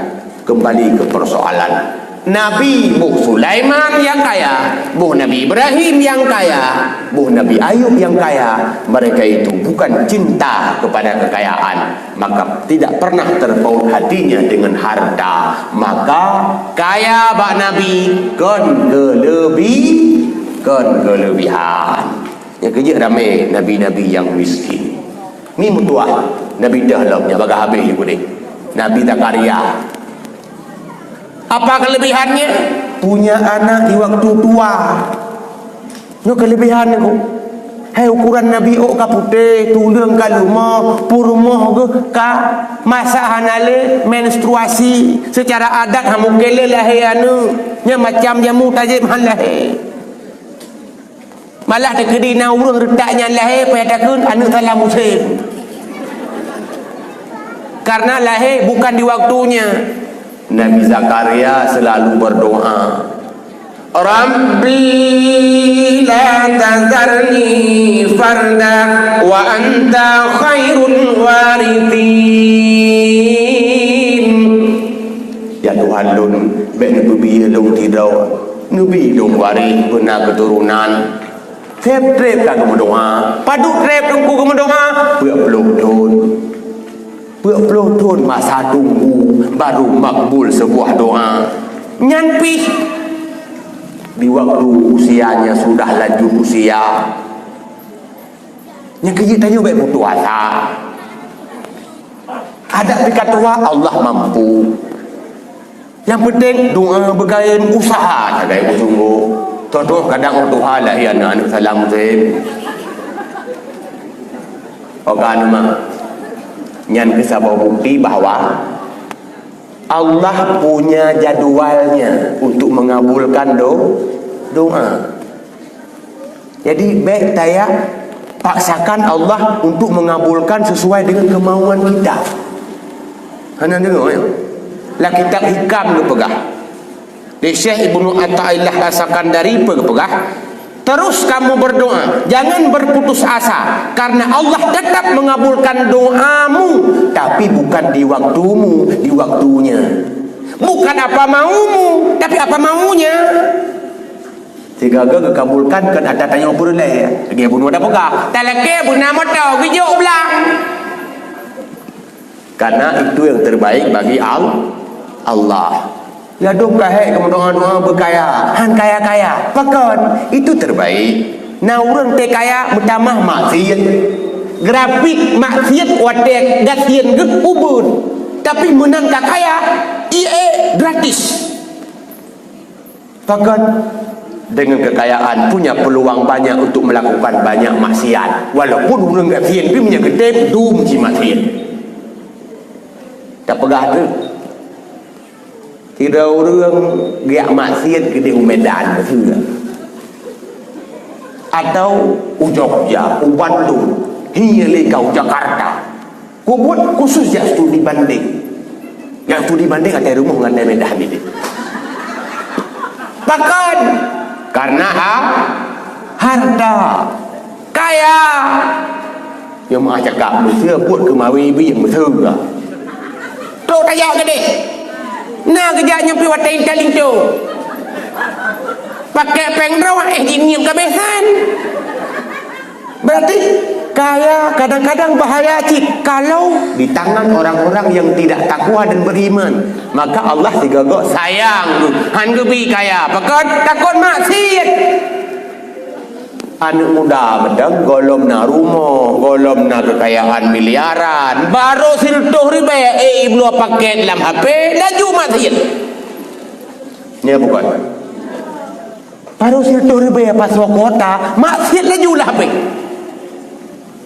kembali ke persoalan. Nabi boh Sulaiman yang kaya, boh Nabi Ibrahim yang kaya, boh Nabi Ayub yang kaya, mereka itu bukan cinta kepada kekayaan, maka tidak pernah terpaut hatinya dengan harta. Maka kaya bak Nabi kon keuleubih, kon keulebihan. Nyang keujeuet ramé nabi-nabi nyang miskin. Ni meutuah nabi deuh lom nyang bagah habéh di gurée. Nabi Zakaria. Apa kelebihannya? Punya anak di waktu tua. Nyoe kelebihan nyoe. Hai ukuran nabi ôk ka putéh, tuleueng ka leumoh, peurumoh geuh ka masa hana lé, menstruasi, secara adat hana mungken lé lahé aneuëk. Nyan macam jamu tajép han lahé. Malah teukeudi na ureuëng reutak nyan lahé, payah takheun aneuëk Saddam Hussein. Karena lahé bukan di waktunya. Nabi Zakaria selalu berdoa, "Rabbi la tazarni farda wa anta khairul warithin." Ya Tuhan lôn, bék neupeubiyeu lôn tidoe. Neubi lôn waréh beuna keuturonan. Treb-treb ka geumeudoá. Padub treb Teungku geumeudoá? Peuet ploh thon. Peuet ploh thon masa tunggu baru makbul sebuah doa. Nyan pih di waktu usianya sudah lanjut usia. Nyang keujeuet tanyoe bék putus asa. Adak pih ka tuha, Allah mampu. Nyang penting doa beugayém, usaha sagai beusunggoh. Contoh kadang ureuëng tuha lahé aneuëk-aneuëk Saddam Hussein. Oka numa. Nyan keuh saboh bukti bahwa Allah punya jadwalnya untuk mengabulkan do-, doa. Jadi bék tayak paksakan Allah untuk mengabulkan sesuai dengan kemauan kita. Hana deungoe, ya? Lam kitab Hikam geupeugah, di Syekh Ibnu Athaillah As-Sakandari geupeugah, "Terus kamu berdoa, jangan berputus asa, karena Allah tetap mengabulkan doamu, tapi bukan di waktumu, di waktunya. Bukan apa maumu, tapi apa maunya." Sigaga geukabulkan keu ata tanyoe peureulée. Lagée bunoe tapeugah, talakée beuna moto geujok u blang. Karena itu yang terbaik bagi Al-, Allah. Ladôm ka hék geumeudoá-doá beukaya, han kaya-kaya. Pakon? Itu terbaik. Na ureuëng teu kaya meutamah maksiet. Grafik maksiet watée gasien geuh ubeut. Tapi meunan ka kaya, ié gratis. Pakon? Dengan kekayaan punya peluang banyak untuk melakukan banyak maksiat. Walaupun ureuëng gasien pih meunyoe geutem dum jimaksiet. Tapeugah tu. Sidroe ureuëng geujak maksiet keudeh u Medan, beutôi. Atau u Jogja, u Bandung, hiyeue lé ka u Jakarta. Kubuet khusus jak studi banding. Jak studi banding atai rumoh ngon atai meudah bidéh. Pakon? Karena ha-, harta. Kaya. Nyang meuah cakap, meuseu buet keumawe bi meuseu. Trok tajak keudeh. Na geujak nyang pi watèe intat linto. Pakèk péng droe, eh, jingieng ka besan. Berarti kaya kadang-kadang bahaya cit kalau di tangan orang-orang yang tidak takwa dan beriman. Maka Allah sigoe-goe sayang, han geubi kaya. Pakon? Takot maksiat. Aneuk muda mantong, gohlom na rumoh, gohlom na keukayaan miliaran, barô sireutôh ribèe, eh, ibloe pakèt lam H P, laju maksiat. Nyan bukan. Barô sireutôh ribèe pasoe kuota, maksiat laju lam H P.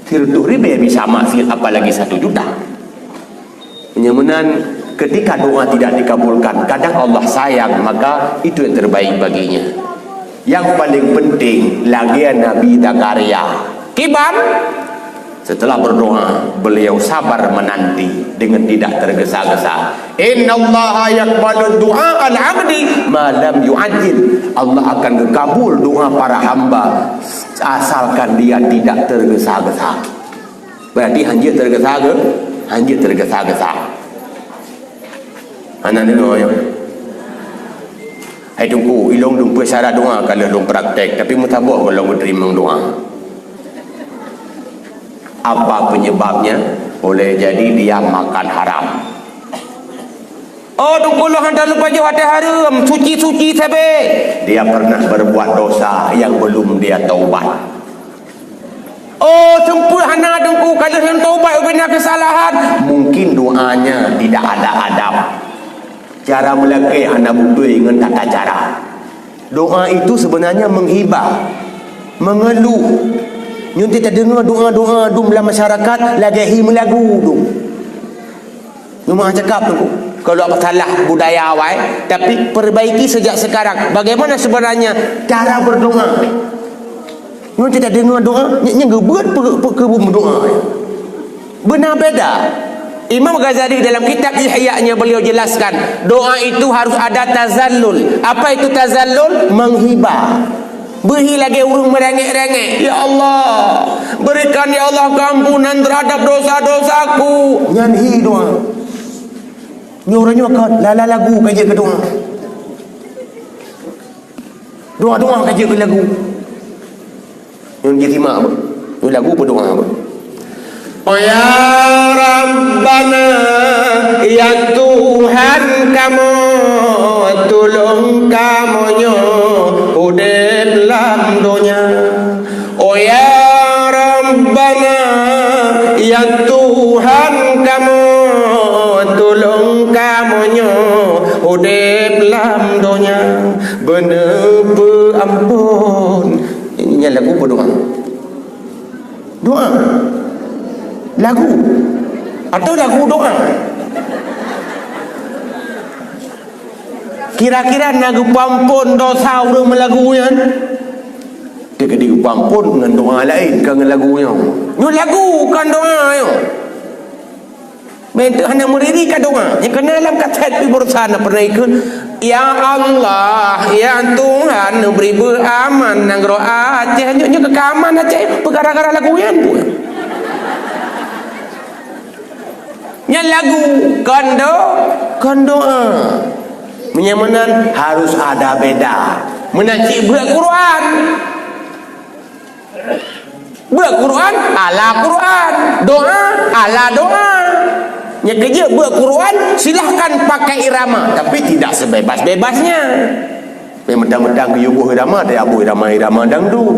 Sireutôh ribèe bisa maksiat, apalagi satu juta. Meunyoe meunan, ketika doa tidak dikabulkan, kadang Allah sayang, maka itu yang terbaik baginya. Yang paling penting, lagèe Nabi Zakaria. Kiban? Setelah berdoa, beliau sabar menanti dengan tidak tergesa-gesa. "Innallaha yaqbalu du'a al-'abdi ma lam yu'ajjil." Allah akan kabul doa para hamba asalkan dia tidak tergesa-gesa. Berarti hanjeuet tergesa-ge-, hanjeuet tergesa-gesa. Hana deungoe nyoe. Hai Teungku, ilôn lôn peue syarat doa ka lheueh lôn praktek, tapi meusaboh gohlom geuteurimong doa. Apa penyebabnya? Boleh jadi dia makan haram. Oh, Teungku, lôn hana lupa jih watèe hareuem, suci-suci sabe. Dia pernah berbuat dosa yang belum dia taubat. Oh, seumpeuet hana Teungku, ka lheueh lôn taubat ubena keusalahan. Mungkin doanya tidak ada adab. Cara meulakèe hana beutôi ngon tata cara. Doa itu sebenarnya menghibah, mengeluh. Nyoe tadeungoe doa-doa dum lam masyarakat lagèe hi meulagu dum. Nyoe meu'ah cakap Teungku, kalau salah budaya awai, tapi perbaiki sejak sekarang. Bagaimana sebenarnya cara berdoa? Nyoe tadeungoe doa, nyan, nyan geubeuet pe-, pe-, keu meudoa. Beuna beda. Imam Ghazali dalam kitab Ihya-nya beliau jelaskan, doa itu harus ada tazallul. Apa itu tazallul? Menghibah. Beuhi lagèe ureueng meurengek-rengek, "Ya Allah, berikan, ya Allah, keampunan terhadap dosa-dosaku." Nyan hi doa. Nyoe uroe nyoe ka lala lagu ka jeuet keu doa. Doa-doa ka jeuet keu lagu. Nyoe jitimak beuh. Nyoe lagu peudoa beuh. Oh ya Rabbana, ya Tuhan kamoe, tulông kamoe nyoe udép lam donya. Oh ya Rabbana, ya Tuhan kamoe, tulông kamoe nyoe udép lam donya. Beuneupeu ampôn. Nyan lagu peudoa. Doa. Lagu. Atau lagu doa. Kira-kira na geupeuampôn dosa ureueng meulagu nyan? Teukeudi geupeuampôn ngon doa laén, kon ngon lagu nyoe. Nyoe lagu, kon doa nyoe. Meunteuek hana meuriri ka doa. Nyang keunan lam kasét pih barusan na pernah ikut, "Ya Allah, ya Tuhan, beri beuaman nanggroe Aceh." Nyoe, nyoe keu aman Aceh, peugara-gara lagu nyan pun. Nyan lagu, kon do-, kon doa. Meunyoe meunan harus ada beda. Meunan cit beuet Quran. Beuet Quran ala Quran, doa ala doa. Nyang keujeuet beuet Quran, silahkan pakai irama, tapi tidak sebebas-bebasnya. Meuntang-meuntang geuyue boh irama, teuka boh irama-irama dangdut.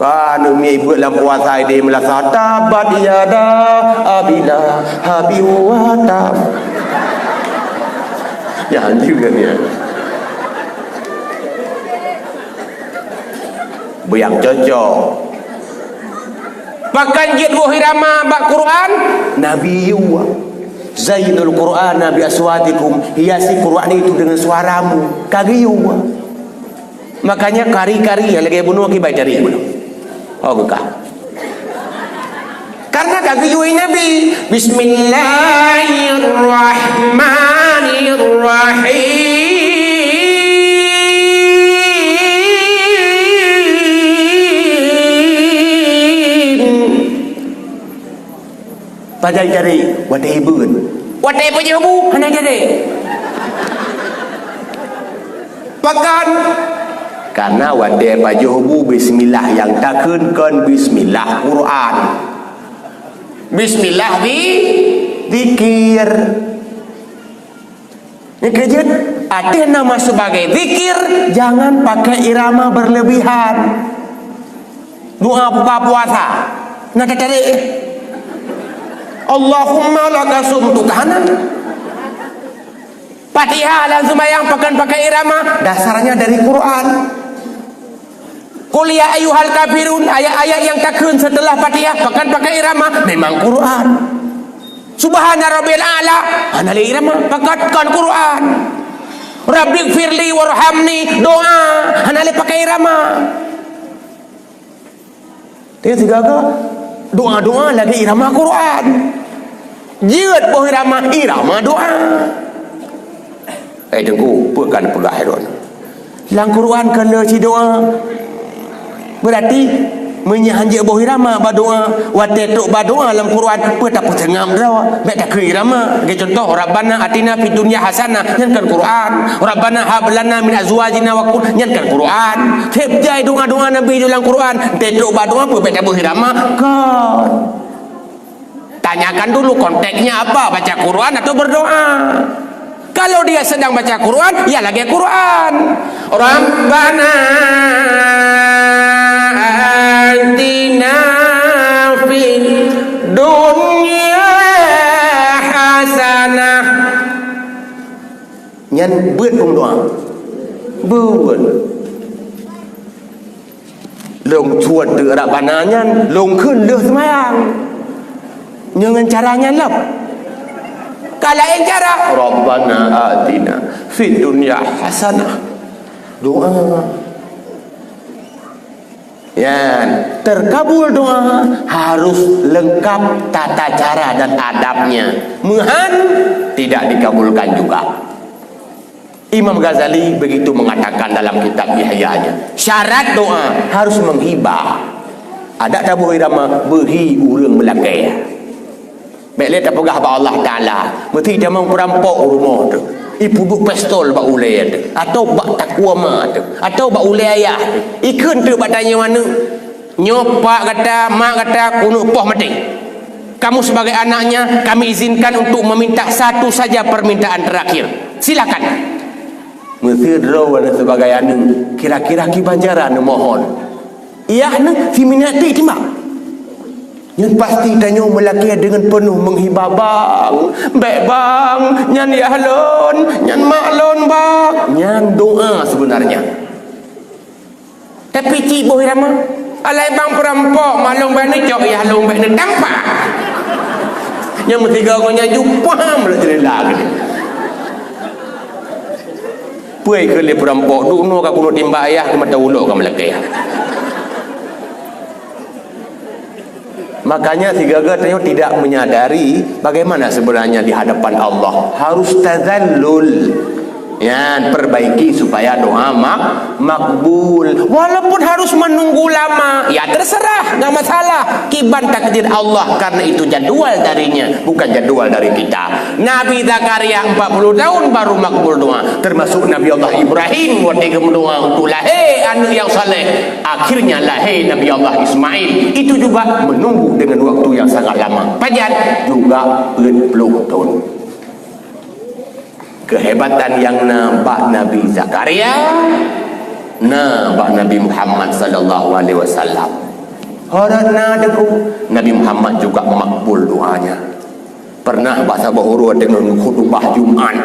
Ka aneuk miet beuet lam puasa idéh meulasah, "Tabat yada Abi Lahabin wa tab." Ya, anjing kan ya. Beu nyang cocok. Pakon jeuet boh irama bak Quran? Nabi yue. Zainul Qur'ana bi aswatikum, hiasi Quran itu dengan suaramu. Ka geuyue. Makanya kari-kari nyang lagèe bunoe kiban cari bunoe. Oh, geukah. Karena ka geuyue Nabi. Bismillahirrahmanirrahim. Pajan cari watèe ibeuen. Watèe peujeubu, hana jadi. Pakon? Karena watée pajoh bu bismillah nyang takheun kon bismillah Quran. Bismillah di zikir. Nyang keujeuet, ateueh nama sebagai zikir, jangan pakai irama berlebihan. Doa buka puasa, na tatarék, eh. Allahumma laka sumtu, ka hana. Fatihah lam seumayang pakon pakai irama, dasarnya dari Quran. Qul ya ayyuhal kafirun, ayat-ayat nyang takheun setelah Fatihah pakon pakai irama, memang Quran. Subhana rabbil a'la, hana lé irama, pakon kon Quran. Rabbighfirli warhamni, doa, hana lé pakai irama. Tapi sigaga doa-doa lagée irama Quran. Jeuet boh irama, irama doa. Eh, Teungku, peue ka neupeugah droeneuh? Lam Quran ka le sidoa. Berarti, meunyoe hanjeuet boh irama bak doa, watée trok bak doa lam Quran, peue tapeuseungab droe, bék takheun irama. Lagée contoh, Rabbana atina fid dunya hasanah, nyan kan Quran. Rabbana hab lana min azwajina wa qur-, nyan kan Quran. Seb jai doa-doa Nabi di lam Quran, teutrok bak doa peue bék taboh irama? Kon. Tanyakan dulu konteksnya apa, baca Quran atau berdoa. Kalau dia sedang baca Quran, ya lagée Quran. Rabbana atina fid dunya hasanah. Nyan beuet ureuëng doa. Beuet. Lôn suet teuk Rabbana nyan, lôn kheun lheueh seumayang. Nyoe ngon cara nyan lom. Ka laén cara, Rabbana atina fid dunya hasanah. Doa. Nyan, terkabul doa harus lengkap tata cara dan adabnya. Meuhan tidak dikabulkan juga. Imam Ghazali begitu mengatakan dalam kitab Ihya-nya, syarat doa harus menghibah. Adak taboh irama beuhi ureuëng meulakée. Bék lé tapeugah bak Allah Taala, meusti tamong peurampok u rumoh teuh, ipeuduek pistol bak ulée teuh, atawa bak takue ma teuh, atawa bak ulée ayah teuh, ikheun teuh bak tanyoe aneuëk, "Nyoe pak gata, mak gata keuneuk poh maté. Kamu sebagai anaknya, kami izinkan untuk meminta satu saja permintaan terakhir. Silakan." Meusé droe sebagai aneuëk, kira-kira kiban cara neumohon? Yah nyoe siminyak tiek timbak. Nyan pasti tanyoe meulakée deungon peunoh meuhibah, "Bang, bék bang, nyan yah lôn, nyan mak lôn bang." Nyan doa sebenarnya. Tapi cit boh irama, alai bang peurampok, mak lôn bék neucok, yah lôn bék neutampak. Nyang meusigoe ngon nyan ju paham lah jeundela geuh. Peue keu lé peurampok, duek noe ka keuneuk timbak ayah keu mata ulo ka meulakée. Makanya sigaga tanyoe tidak menyadari bagaimana sebenarnya di hadapan Allah. Harus tazallul. Ya, perbaiki supaya doa mak-, makbul. Walaupun harus menunggu lama, ya terserah, nggak masalah. Kiban takdir Allah, karena itu jadwal darinya, bukan jadwal dari kita. Nabi Zakaria empat puluh tahun baru makbul doa, termasuk Nabi Allah Ibrahim waktu geumeudoa untuk lahé aneuk nyang saleh. Akhirnya lahé Nabi Allah Ismail. Itu juga menunggu dengan waktu yang sangat lama. Pajan juga peuet ploh thon. Kehebatan nyang na bak Nabi Zakaria, na bak Nabi Muhammad sallallahu alaihi wasallam. Hareuta na deungon Nabi Muhammad juga makbul doanya. Pernah bak saboh uroe teungoh khutubah Jumat,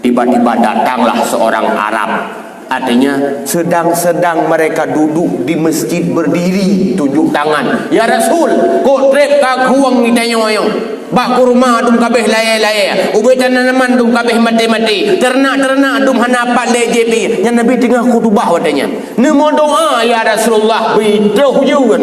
tiba-tiba datanglah seorang Arab. Artinya, sedang-sedang mereka duduk di masjid berdiri, tunjuk tangan, "Ya Rasul, kok treb ka khueng geutanyoe nyoe? Bak kurma dum ka abéh layée-layée, ubé tanaman dum ka abéh maté-maté, teurenak-teurenak dum hana pat lé jieb ié." Nyan Nabi teungoh khutubah watée nyan. "Neumeudoa, ya Rasulullah, beutroh ujeuen."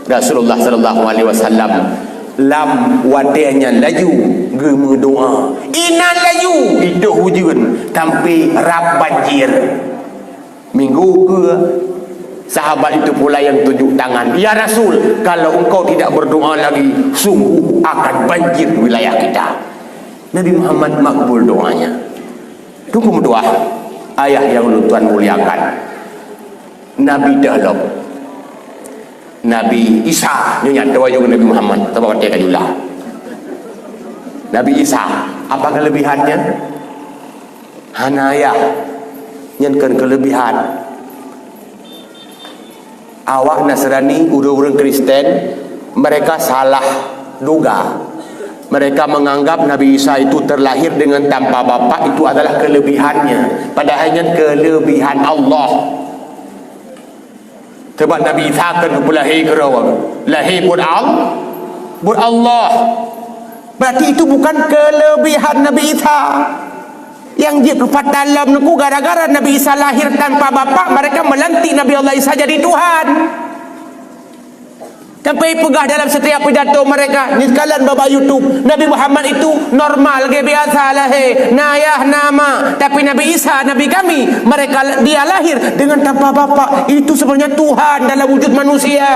Rasulullah sallallahu alaihi wasallam lam watée nyan laju geumeudoa. Inan laju itoh ujeuen sampai rab banjir. Minggu keue, sahabat itu pula yang tunjuk tangan, "Ya Rasul, kalau engkau tidak berdoa lagi, sungguh akan banjir wilayah kita." Nabi Muhammad makbul doanya. Teungku meutuah, Ayah nyang ulôn tuan muliakan, Nabi teuh lom. Nabi Isa, nyoe nyan teuwajôh Nabi Muhammad, sabab watèe ka jula. Nabi Isa, apa kelebihannya? Hana ayah, nyan kon kelebihan. Awak Nasrani, ureuëng-ureuëng Kristen, mereka salah duga. Mereka menganggap Nabi Isa itu terlahir dengan tanpa bapak, itu adalah kelebihannya. Padahal nyan kelebihan Allah. Sebab Nabi Isa kan geupeulahé keudroe, lahé buet Al-, buet Allah. Berarti itu bukan kelebihan Nabi Isa. Nyang jeuet peupata lom neuku gara-gara Nabi Isa lahir tanpa bapak, mereka melantik Nabi Allah Isa jadi Tuhan. Sampai peugah dalam setiap pidato mereka, ni sekalian bak YouTube, Nabi Muhammad itu normal, ge biasa lahé, na ayah, na ma. Tapi Nabi Isa, Nabi kami, mereka, dia lahir dengan tanpa bapak. Itu sebenarnya Tuhan dalam wujud manusia.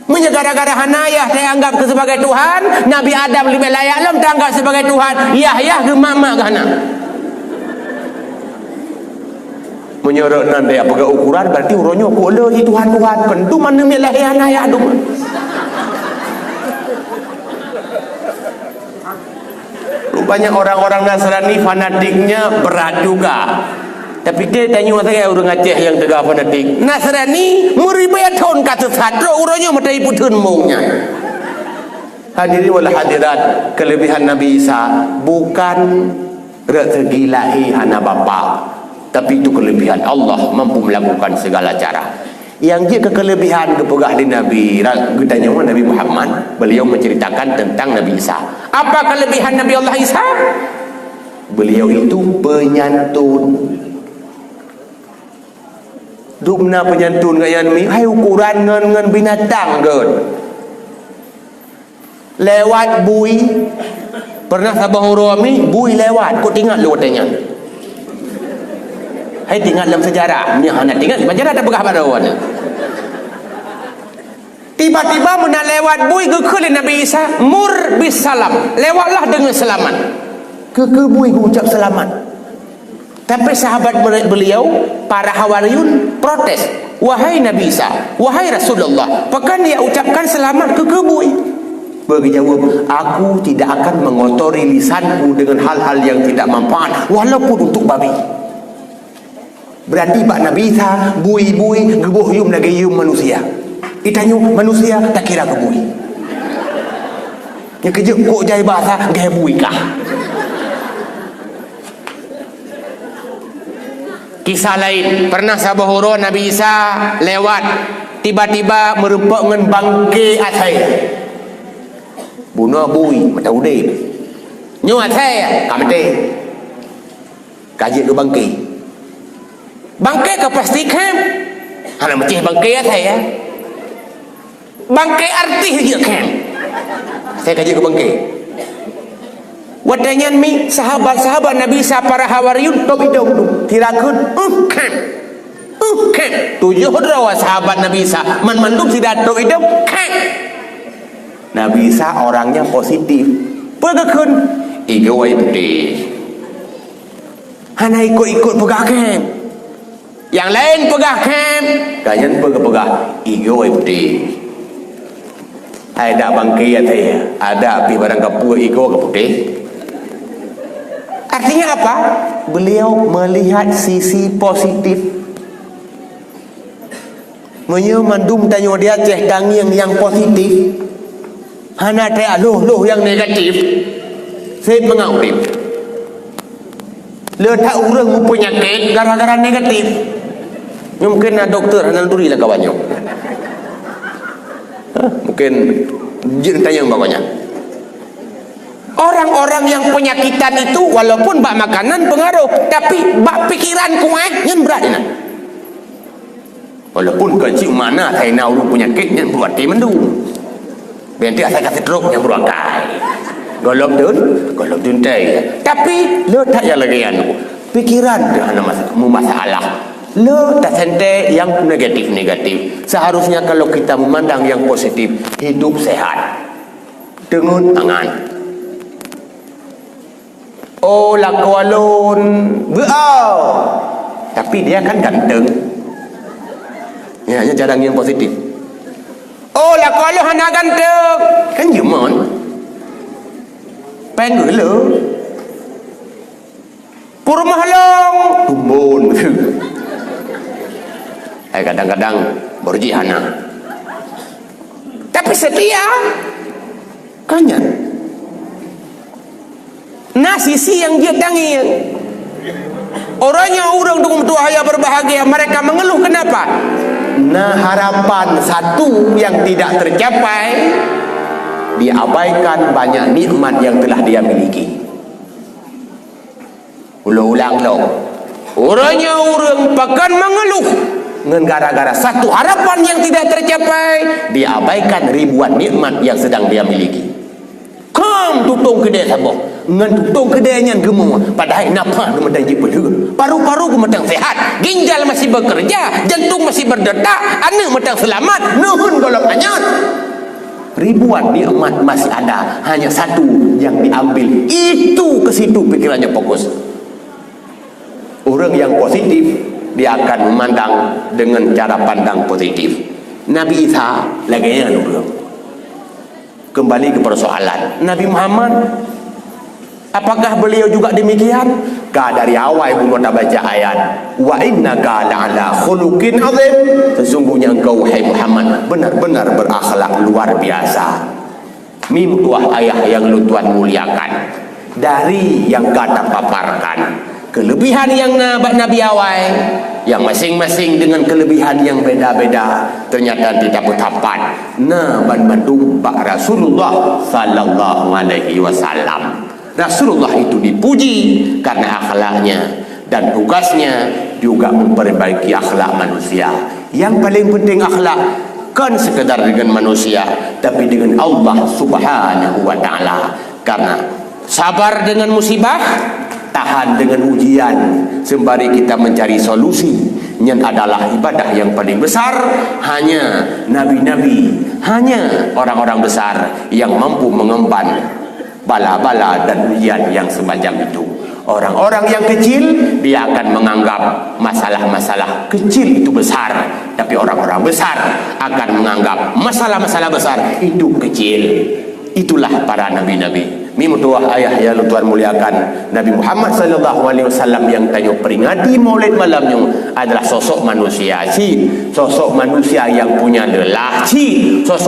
Meunyoe gara-gara hana ayah teuanggap keu sebagai Tuhan, Nabi Adam leubeh layak lom teuanggap sebagai Tuhan. Yah-yah geumak-mak geuh hana. Meunyoe rot nan daya peugah ukuran, berarti uroe nyoe kok le di Tuhan-Tuhan. Kon dum aneuk miet lahé hana ayah dum. Rupanya orang-orang Nasrani fanatiknya berat juga. Tapi ke tanyoe sagai ureuëng Aceh nyang teuga fanatik. Nasrani meuribèe thon ka sesat, trok uroe nyoe meutai peutheun mong nyan. Hadirin wal hadirat, kelebihan Nabi Isa bukan dari segi lahé hana bapak, tapi itu kelebihan Allah mampu melakukan segala cara. Nyang jeuet keu kelebihan geupeugah lé Nabi, ra-, geutanyoe Nabi Muhammad, beliau menceritakan tentang Nabi Isa. Apa kelebihan Nabi Allah Isa? Beliau itu penyantun. Dum na penyantun geuh nyan mi, hai ukuran ngon, ngon binatang geuh. Lewat bui. Pernah saboh uroe mi, bui lewat. Kok teuingat lôn watèe nyan? Hai teuingat lam sejarah. Nyan hana teuingat, sejarah tapeugah baroe nyan. Tiba-tiba meunan lewat bui geukheun lé Nabi Isa, "Mur bis salam." Lewatlah dengan selamat. Keu, keu bui geuucap selamat. Tapi sahabat beliau, para hawariyun, protes, "Wahai Nabi Isa, wahai Rasulullah, pakon ya ucapkan selamat keu, keu bui?" Beliau jawab, "Aku tidak akan mengotori lisanku dengan hal-hal yang tidak manfaat, walaupun untuk babi." Berarti bak Nabi Isa, bui-bui geuboh yum lagèe yum manusia. Geutanyoe manusia takira keu bui. Nyang keujeuet kok jai bahasa, gaya bui kah? Kisah laén, pernah saboh uroe Nabi Isa lewat, tiba-tiba meurumpok ngon bangke asèe. Bunoe bui, mata udép. Nyoe asèe, ka maté. Ka jeuet keu bangke. Bangke ka pasti khém. Hana meucéh bangke asèe. Bangke artis jeuet khém. Asèe ka jeuet keu bangke. Watèe nyan mi sahabat-sahabat Nabi Isa para hawariyun tôb idong tu. Sira kheun, "Uh, khém. Uh, khém." Tujoh droe sahabat Nabi Isa, man mandum sira tôb idong, khém. Nabi Isa orangnya positif. Peue geukheun? Igoe putéh. Hana ikot-ikot peugah khém. Nyang laén peugah khém, ka nyan peugah-peugah, "Igoe putéh." Hai dak bangke asèe, ada pih barang kapeue igoe ka putéh. Artinya apa? Beliau melihat sisi positif. Meunyoe mandum tanyoe di Aceh tangieng nyang positif, hana teuka lhôh-lhôh nyang negatif, seb mangat udép. Le that ureuëng meupeunyakét gara-gara negatif. Nyoe mungken na dokto hana turi lam kawan nyoe. Hah, mungken jeuet tanyong bak gobnyan. Orang-orang yang penyakitan itu walaupun bak makanan pengaruh, tapi bak pikiran kuéh nyan brat inan. Walaupun kon cit mana asai na ureuëng peunyakét nyan beuaté mandum. Biar asai ka stroke nyan beuakai. Golom dun, golom dun tai. Tapi le that nyang lagèe nyan. Pikiran tu hana mas-, meumasalah. Le tasantée nyang negatif-negatif. Seharusnya kalau kita memandang yang positif, hidup sehat. Deungon angan. Oh, lakoe lôn beuau, tapi dia kan ganteng. Ya, hanya cara yang positif. Oh, lakoe lôn hana ganteng, kan jumon. Penggeuleu. Peurumoh lôn tumbon. Hai, kadang-kadang baru jih hana. Tapi setia, kan nyan. Na sisi nyang jeuet tangieng. Uroe nyoe ureuëng dukung tuah yang berbahagia, mereka mengeluh kenapa? Na harapan satu yang tidak tercapai, diabaikan banyak nikmat yang telah dia miliki. Ulang-ulang lom. Uroe nyoe ureuëng pakon mengeluh ngon gara-gara satu harapan yang tidak tercapai, diabaikan ribuan nikmat yang sedang dia miliki. Kam tutong keudè saboh, ngon tutong keudè nyan geumo, padahai nafah geumeudang jipeuleueh, paru-paru geumeudang sehat, ginjal masih bekerja, jantung masih berdetak, aneuk meudang selamat, neuheun gohlom anyot. Ribuan nikmat masih ada, hanya satu yang diambil, itu ke situ pikirannya fokus. Orang yang positif, dia akan memandang dengan cara pandang positif. Nabi Isa lagèe nyan ureuëng. Kembali ke persoalan Nabi Muhammad, apakah beliau juga demikian? Ka dari awai bunoe tabaca ayat, "Wa innaka la'ala khuluqin azim." Sesungguhnya engkau, wahai Muhammad, benar-benar berakhlak luar biasa. Mim tuah ayah yang lôn tuan muliakan, dari yang ka tapaparkan, kelebihan yang na bak Nabi awai, yang masing-masing dengan kelebihan yang beda-beda, ternyata tidak bertapat. Na banmandum bak Rasulullah sallallahu alaihi wasallam. Rasulullah itu dipuji karena akhlaknya, dan tugasnya juga memperbaiki akhlak manusia. Yang paling penting akhlak, kon sekedar dengan manusia, tapi dengan Allah Subhanahu wa Ta'ala. Karena sabar dengan musibah, tahan dengan ujian, sembari kita mencari solusi. Nyan adalah ibadah yang paling besar. Hanya nabi-nabi, hanya orang-orang besar yang mampu mengemban bala-bala dan ujian yang semacam itu. Orang-orang yang kecil, dia akan menganggap masalah-masalah kecil itu besar, tapi orang-orang besar akan menganggap masalah-masalah besar itu kecil. Itulah para nabi-nabi. Mim tuah ayah yang lôn tuan muliakan, Nabi Muhammad sallallahu alaihi wasallam yang tanyoe peringati Maulid malam nyoe adalah sosok manusia cit, sosok manusia yang punya lelah cit, sosok